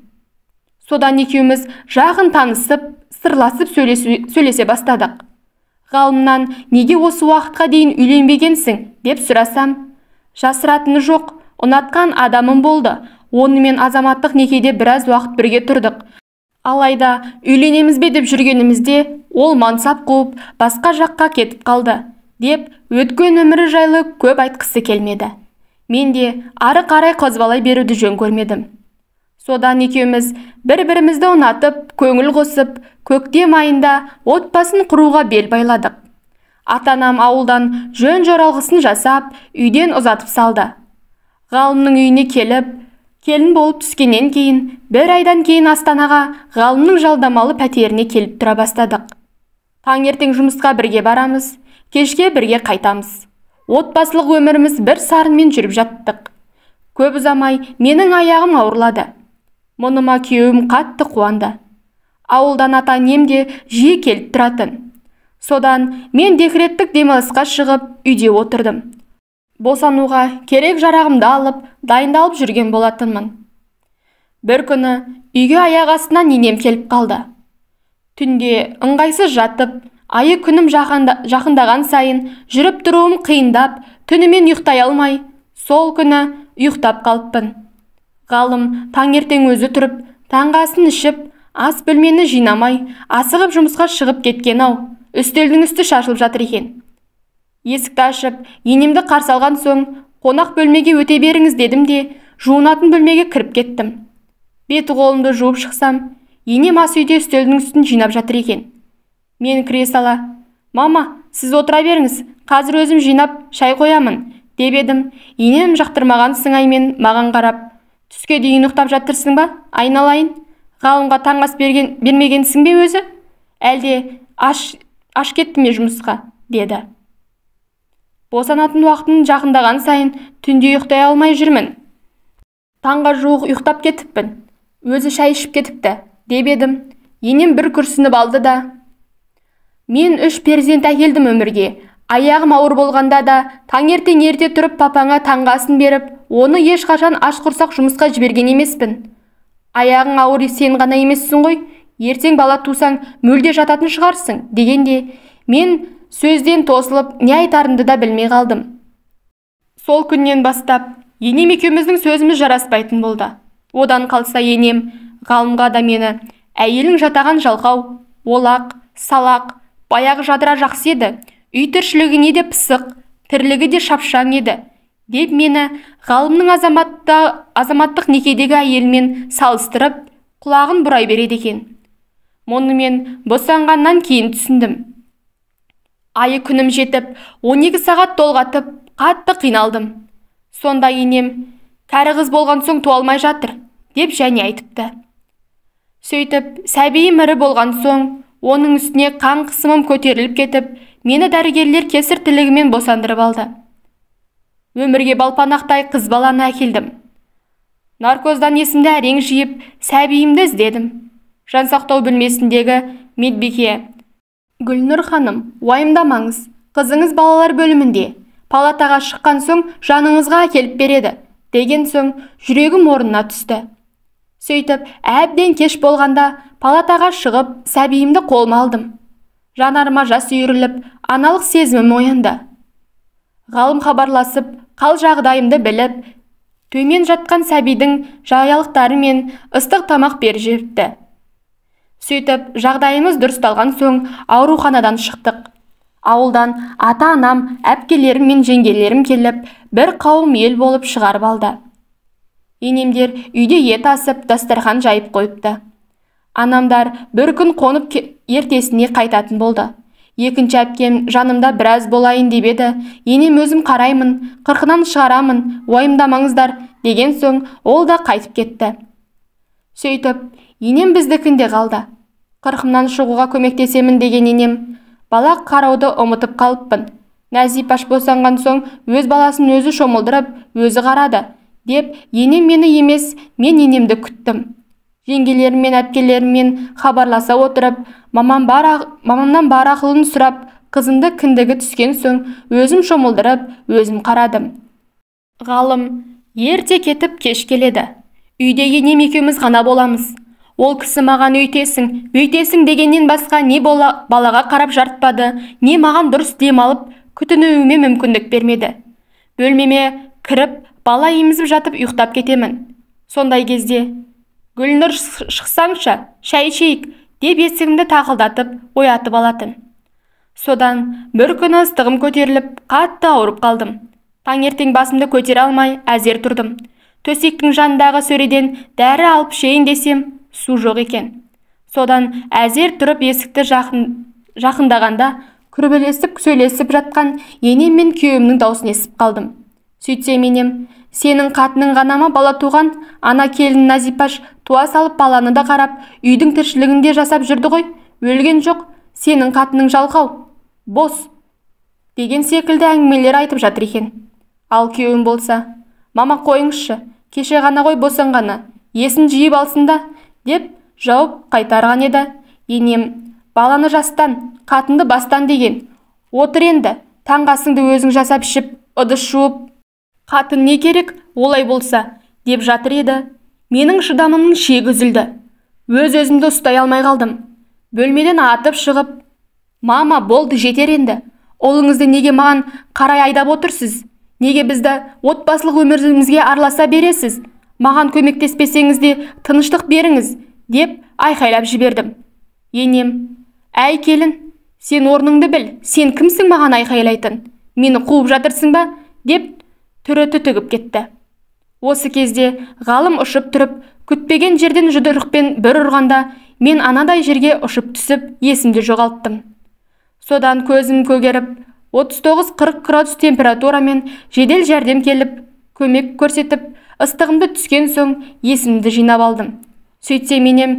Содан екеуміз жақын танысып, сырласып сөйлесе бастадық. Ғалымнан неге осы уақытқа дейін үйленбегенсің деп сұрасам, жасыратыны жоқ, ұнатқан адамым болды. Онымен азаматтық некеде біраз уақыт бірге тұрдық. Алайда үйленеміз бе деп жүргенімізде ол мансап қуып басқа жаққа кетіп қалды деп өткен өмірі жайлы көп айтқысы келмеді. Мен де ары қарай қазбалай беруді жөн көрмедім. Содан екеуміз бір-бірімізді ұнатып, көңіл қосып, көктем айында отбасын құруға бел байладық. Ата-анам ауылдан жөн жоралғысын жасап, үйден ұзатып салды. Ғалымның үйіне келіп, келін болып түскеннен кейін, бір айдан кейін Астанаға Ғалымның жалдамалы пәтеріне келіп тұра бастадық. Таңертең жұмысқа бірге барамыз, кешке бірге қайтамыз. Отбасылық өміріміз бір сарынмен жүріп жаттық. Көп ұзамай менің аяғым ауырлады. Мұныма күйеуім қатты қуанды. Ауылдан ата-енем де жиі келіп тұратын. Содан мен декреттік демалысқа шығып үйде отырдым. Босануға керек жарағымды алып, дайындалып жүрген болатынмын. Бір күні үйге аяқ астынан енем келіп қалды. Түнде ыңғайсыз жатып, айы күнім жақындаған сайын жүріп тұруым қиындап, түнімен ұйықтай алмай, сол күні ұйықтап қалыппын. Ғалым таңертең өзі тұрып, таңғы асын ішіп, ас бөлмені жинамай, асығып жұмысқа шығып кеткен ау, үстелдің үсті шашылып жатыр екен. Есікті ашып, енемді қарсы алған соң, қонақ бөлмеге өте беріңіз дедім де, жуынатын бөлмеге кіріп кеттім. Беті қолымды жуып шықсам, енем ас үйде үстелдің үстін жинап жатыр екен. Мен кіре сала, «Мама, сіз отыра беріңіз, қазір өзім жинап шай қоямын», деп едім. Енем жақтырмаған сыңаймен маған қарап, «Түске дейін ұйықтап жатырсың ба, айналайын? Ғалымға таңғы ас бермегенсің бе өзі? Әлде аш кетті ме жұмысқа?» деді. Босанатын уақытын жақындаған сайын түнде ұйықтай алмай жүрмін. Таңға жуық ұйықтап кетіппін. Өзі шай ішіп кетіпті, деп едім. Енем бір күрсініп алды да, «Мен 3 перзент әкелдім өмірге. Аяғым ауыр болғанда да таңертең ерте тұрып папаңа таңғы асын беріп, оны ешқашан аш құрсақ жұмысқа жіберген емеспін. Аяғың ауыр сен ғана емессің ғой, ертең бала тусаң мүлде жататын шығарсың дегенде, мен сөзден тосылып не айтарымды да білмей қалдым. Сол күннен бастап енем екеуміздің сөзіміз жараспайтын болды. Одан қалса енем Ғалымға да мені әйелің жатаған жалқау, олақ, салақ, баяғы Жадыра жақсы еді, үй тіршілігіне де пысық, тірлігі де шапшаң еді деп мені Ғалымның азаматтық некедегі әйелімен салыстырып, құлағын бұрай береді екен. Мұны мен босанғаннан кейін түсіндім. Айы күнім жетіп, 12 сағат толғатып, қатты қиналдым. Сонда енем, кәрі қыз болған соң туа алмай жатыр, деп және айтыпты. Сөйтіп, сәбиім ірі болған соң, оның үстіне қан қысымым көтеріліп кетіп, мені дәрігерлер кесір тілігімен босандырып алды. Өмірге балпанақтай қыз баланы әкелдім. Наркоздан есімді әрең жиып, сәбиімді іздедім. Жансақтау бөлмесіндегі медбике: Гүлнұр ханым, уайымдамаңыз, қызыңыз балалар бөлімінде, палатаға шыққан соң жаныңызға әкеліп береді, деген соң жүрегім орнына түсті. Сөйтіп, әбден кеш болғанда палатаға шығып, сәбиімді қолыма алдым. Жанарыма жас үйіріліп, аналық сезімім оянды. Ғалым хабарласып, қал жағдайымды біліп, төмен жатқан сәбидің жаялықтары мен ыстық тамақ беріп жіберіпті. Сөйтіп, жағдайымыз дұрысталған соң ауруханадан шықтық. Ауылдан ата-анам, әпкелерім мен жеңгелерім келіп, бір қауым ел болып шығарып алды. Енемдер үйде ет асып, дастархан жайып қойыпты. Анамдар бір күн қонып ертесіне қайтатын болды. Екінші әпкем жанымда біраз болайын деп еді, енем өзім қараймын, қырқынан шығарамын, уайымдамаңыздар деген соң ол да қайтып кетті. Сөйтіп, енем біздікінде қалды. Қырқымнан шығуға көмектесемін деген енем, бала қарауды ұмытып қалыппын. Нәзипаш босанған соң өз баласын өзі шомылдырып, өзі қарады, деп енем мені емес, мен енемді күттім. Жеңгелеріммен, әпкелеріммен хабарласа отырып, мамамнан бар ақылын сұрап, қызымды кіндігі түскен соң өзім шомылдырып, өзім қарадым. Ғалым ерте кетіп кеш келеді. Үйде енем екеуміз ғана боламыз. Ол кісі маған өйтесің, бөйтесің дегеннен басқа не балаға қарап жартпады, не маған дұрыс демалып, күтінуіме мүмкіндік бермеді. Бөлмеме кіріп, бала емізіп жатып ұйықтап кетемін. Сондай кезде: Гүлнұр, шықсаңшы, шай ішейік, деп есігімді тақылдатып, оятып алатын. Содан бір күні ыстығым көтеріліп, қатты ауырып қалдым. Таңертең басымды көтере алмай, әзер тұрдым. Төсектің жанындағы сөреден дәрі алып ішейін десем, су жоқ екен. Содан әзер тұрып есікті жақындағанда, күрбелесіп сөйлесіп жатқан енем мен күйеуімнің даусын естіп қалдым. Сөйтсем енем: сенің қатының ғана ма бала туған, ана келін Нәзипаш туа салып баланы да қарап, үйдің тіршілігін де жасап жүрді ғой, өлген жоқ, сенің қатының жалқау, бос, деген секілді әңгімелер айтып жатыр екен. Ал күйеуім болса: мама қойыңызшы, кеше ғана ғой босанғаны, есін жиып алсын да, деп жауап қайтарған еді. Енем: баланы жастан, қатынды бастан деген, отыр енді, таңғы асыңды өзің жасап ішіп, ыдыс жуып, қатын не керек олай болса, деп жатыр еді. Менің шыдамымның шегі үзілді. Өз-өзімді ұстай алмай қалдым. Бөлмеден атып шығып: мама, болды, жетер енді. Ұлыңызды неге маған қарай айдап отырсыз? Неге бізді отбасылық өмірімізге араласа бересіз? Маған көмектеспесеңіз де тыныштық беріңіз, деп айқайлап жібердім. Енем: әй келін, сен орныңды біл, сен кімсің маған айқайлайтын? Мені қуып жатырсың ба? Деп түрі түтігіп кетті. Осы кезде Ғалым ұшып тұрып, күтпеген жерден жұдырықпен бір ұрғанда, мен анадай жерге ұшып түсіп, есімді жоғалттым. Содан көзім көгеріп, 39-40 градус температурамен жедел жәрдем келіп, көмек көрсетіп, ыстығымды түскен соң есімді жинап алдым. Сөйтсем енем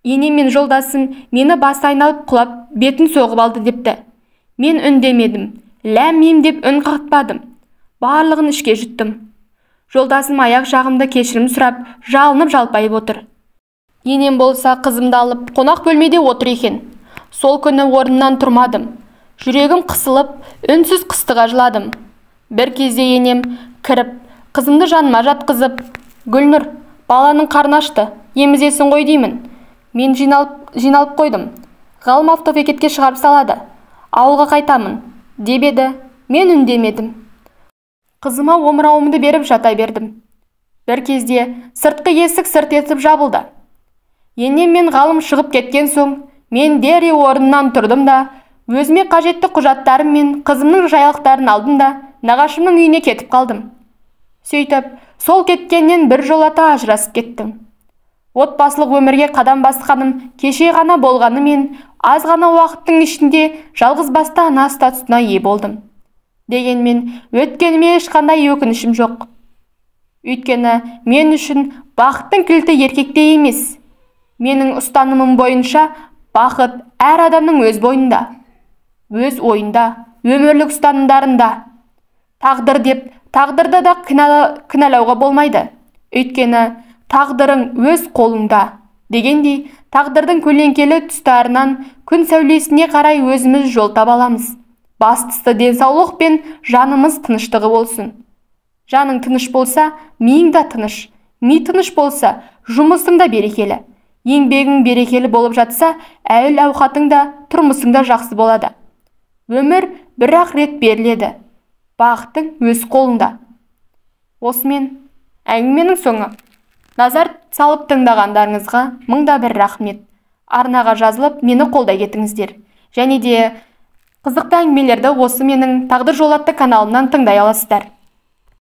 мен жолдасым мені басы айналып құлап, бетін соғып алды депті. Мен үндемедім, ләм-мим деп үн қатпадым. Барлығын ішке жұттым. Жолдасым аяқ жағымды кешірім сұрап, жалынып жалпайып отыр. Енем болса қызымды алып, қонақ бөлмеде отыр екен. Сол күні орнымнан тұрмадым. Жүрегім қысылып, үнсіз қыстыға жыладым. Бір кезде енем кіріп, қызымды жаныма жатқызып: Гүлнұр, баланың қарны ашты, Емізесің ғой деймін. Мен жиналып қойдым. Ғалым автобекетке шығарып салады. Ауылға қайтамын, деп еді. Мен үндемедім. Қызыма омырауымды беріп жата бердім. Бір кезде сыртқы есік сырт етіп жабылды. Енем мен Ғалым шығып кеткен соң, мен дереу орнымнан тұрдым да, өзіме қажетті құжаттарым мен қызымның жайлықтарын алдым да, нағашымның үйіне кетіп қалдым. Сөйтіп, сол кеткеннен бір жолата ажырасып кеттім. Отбасылық өмірге қадам басқаным кеше ғана болғанымен, аз ғана уақыттың ішінде жалғыз басты ана статусына ие болдым. Дегенмен, өткеніме ешқандай өкінішім жоқ. Өйткені мен үшін бақыттың кілті еркекте емес. Менің ұстанымым бойынша бақыт әр адамның өз бойында, өз ойында, өмірлік ұстанымдарында. Тағдыр деп, тағдырды да кінәлауға болмайды. Өйткені тағдырың өз қолыңда дегендей, тағдырдың көлеңкелі тұстарынан күн сәулесіне қарай өзіміз жол таба аламыз. Бастысы денсаулық пен жанымыз тыныштығы болсын. Жаның тыныш болса, миың да тыныш. Ми тыныш болса, жұмысың да берекелі. Еңбегің берекелі болып жатса, әл-ауқатың да, тұрмысың да жақсы болады. Өмір бір-ақ рет беріледі. Бақытың өз қолыңда. Осымен әңгіменің соңы. Назар салып тыңдағандарыңызға 1001 рахмет. Арнаға жазылып, мені қолдай кетіңіздер. Және де қызықты әңгімелерді осы менің Тағдыр жолы атты каналымнан тыңдай аласыздар.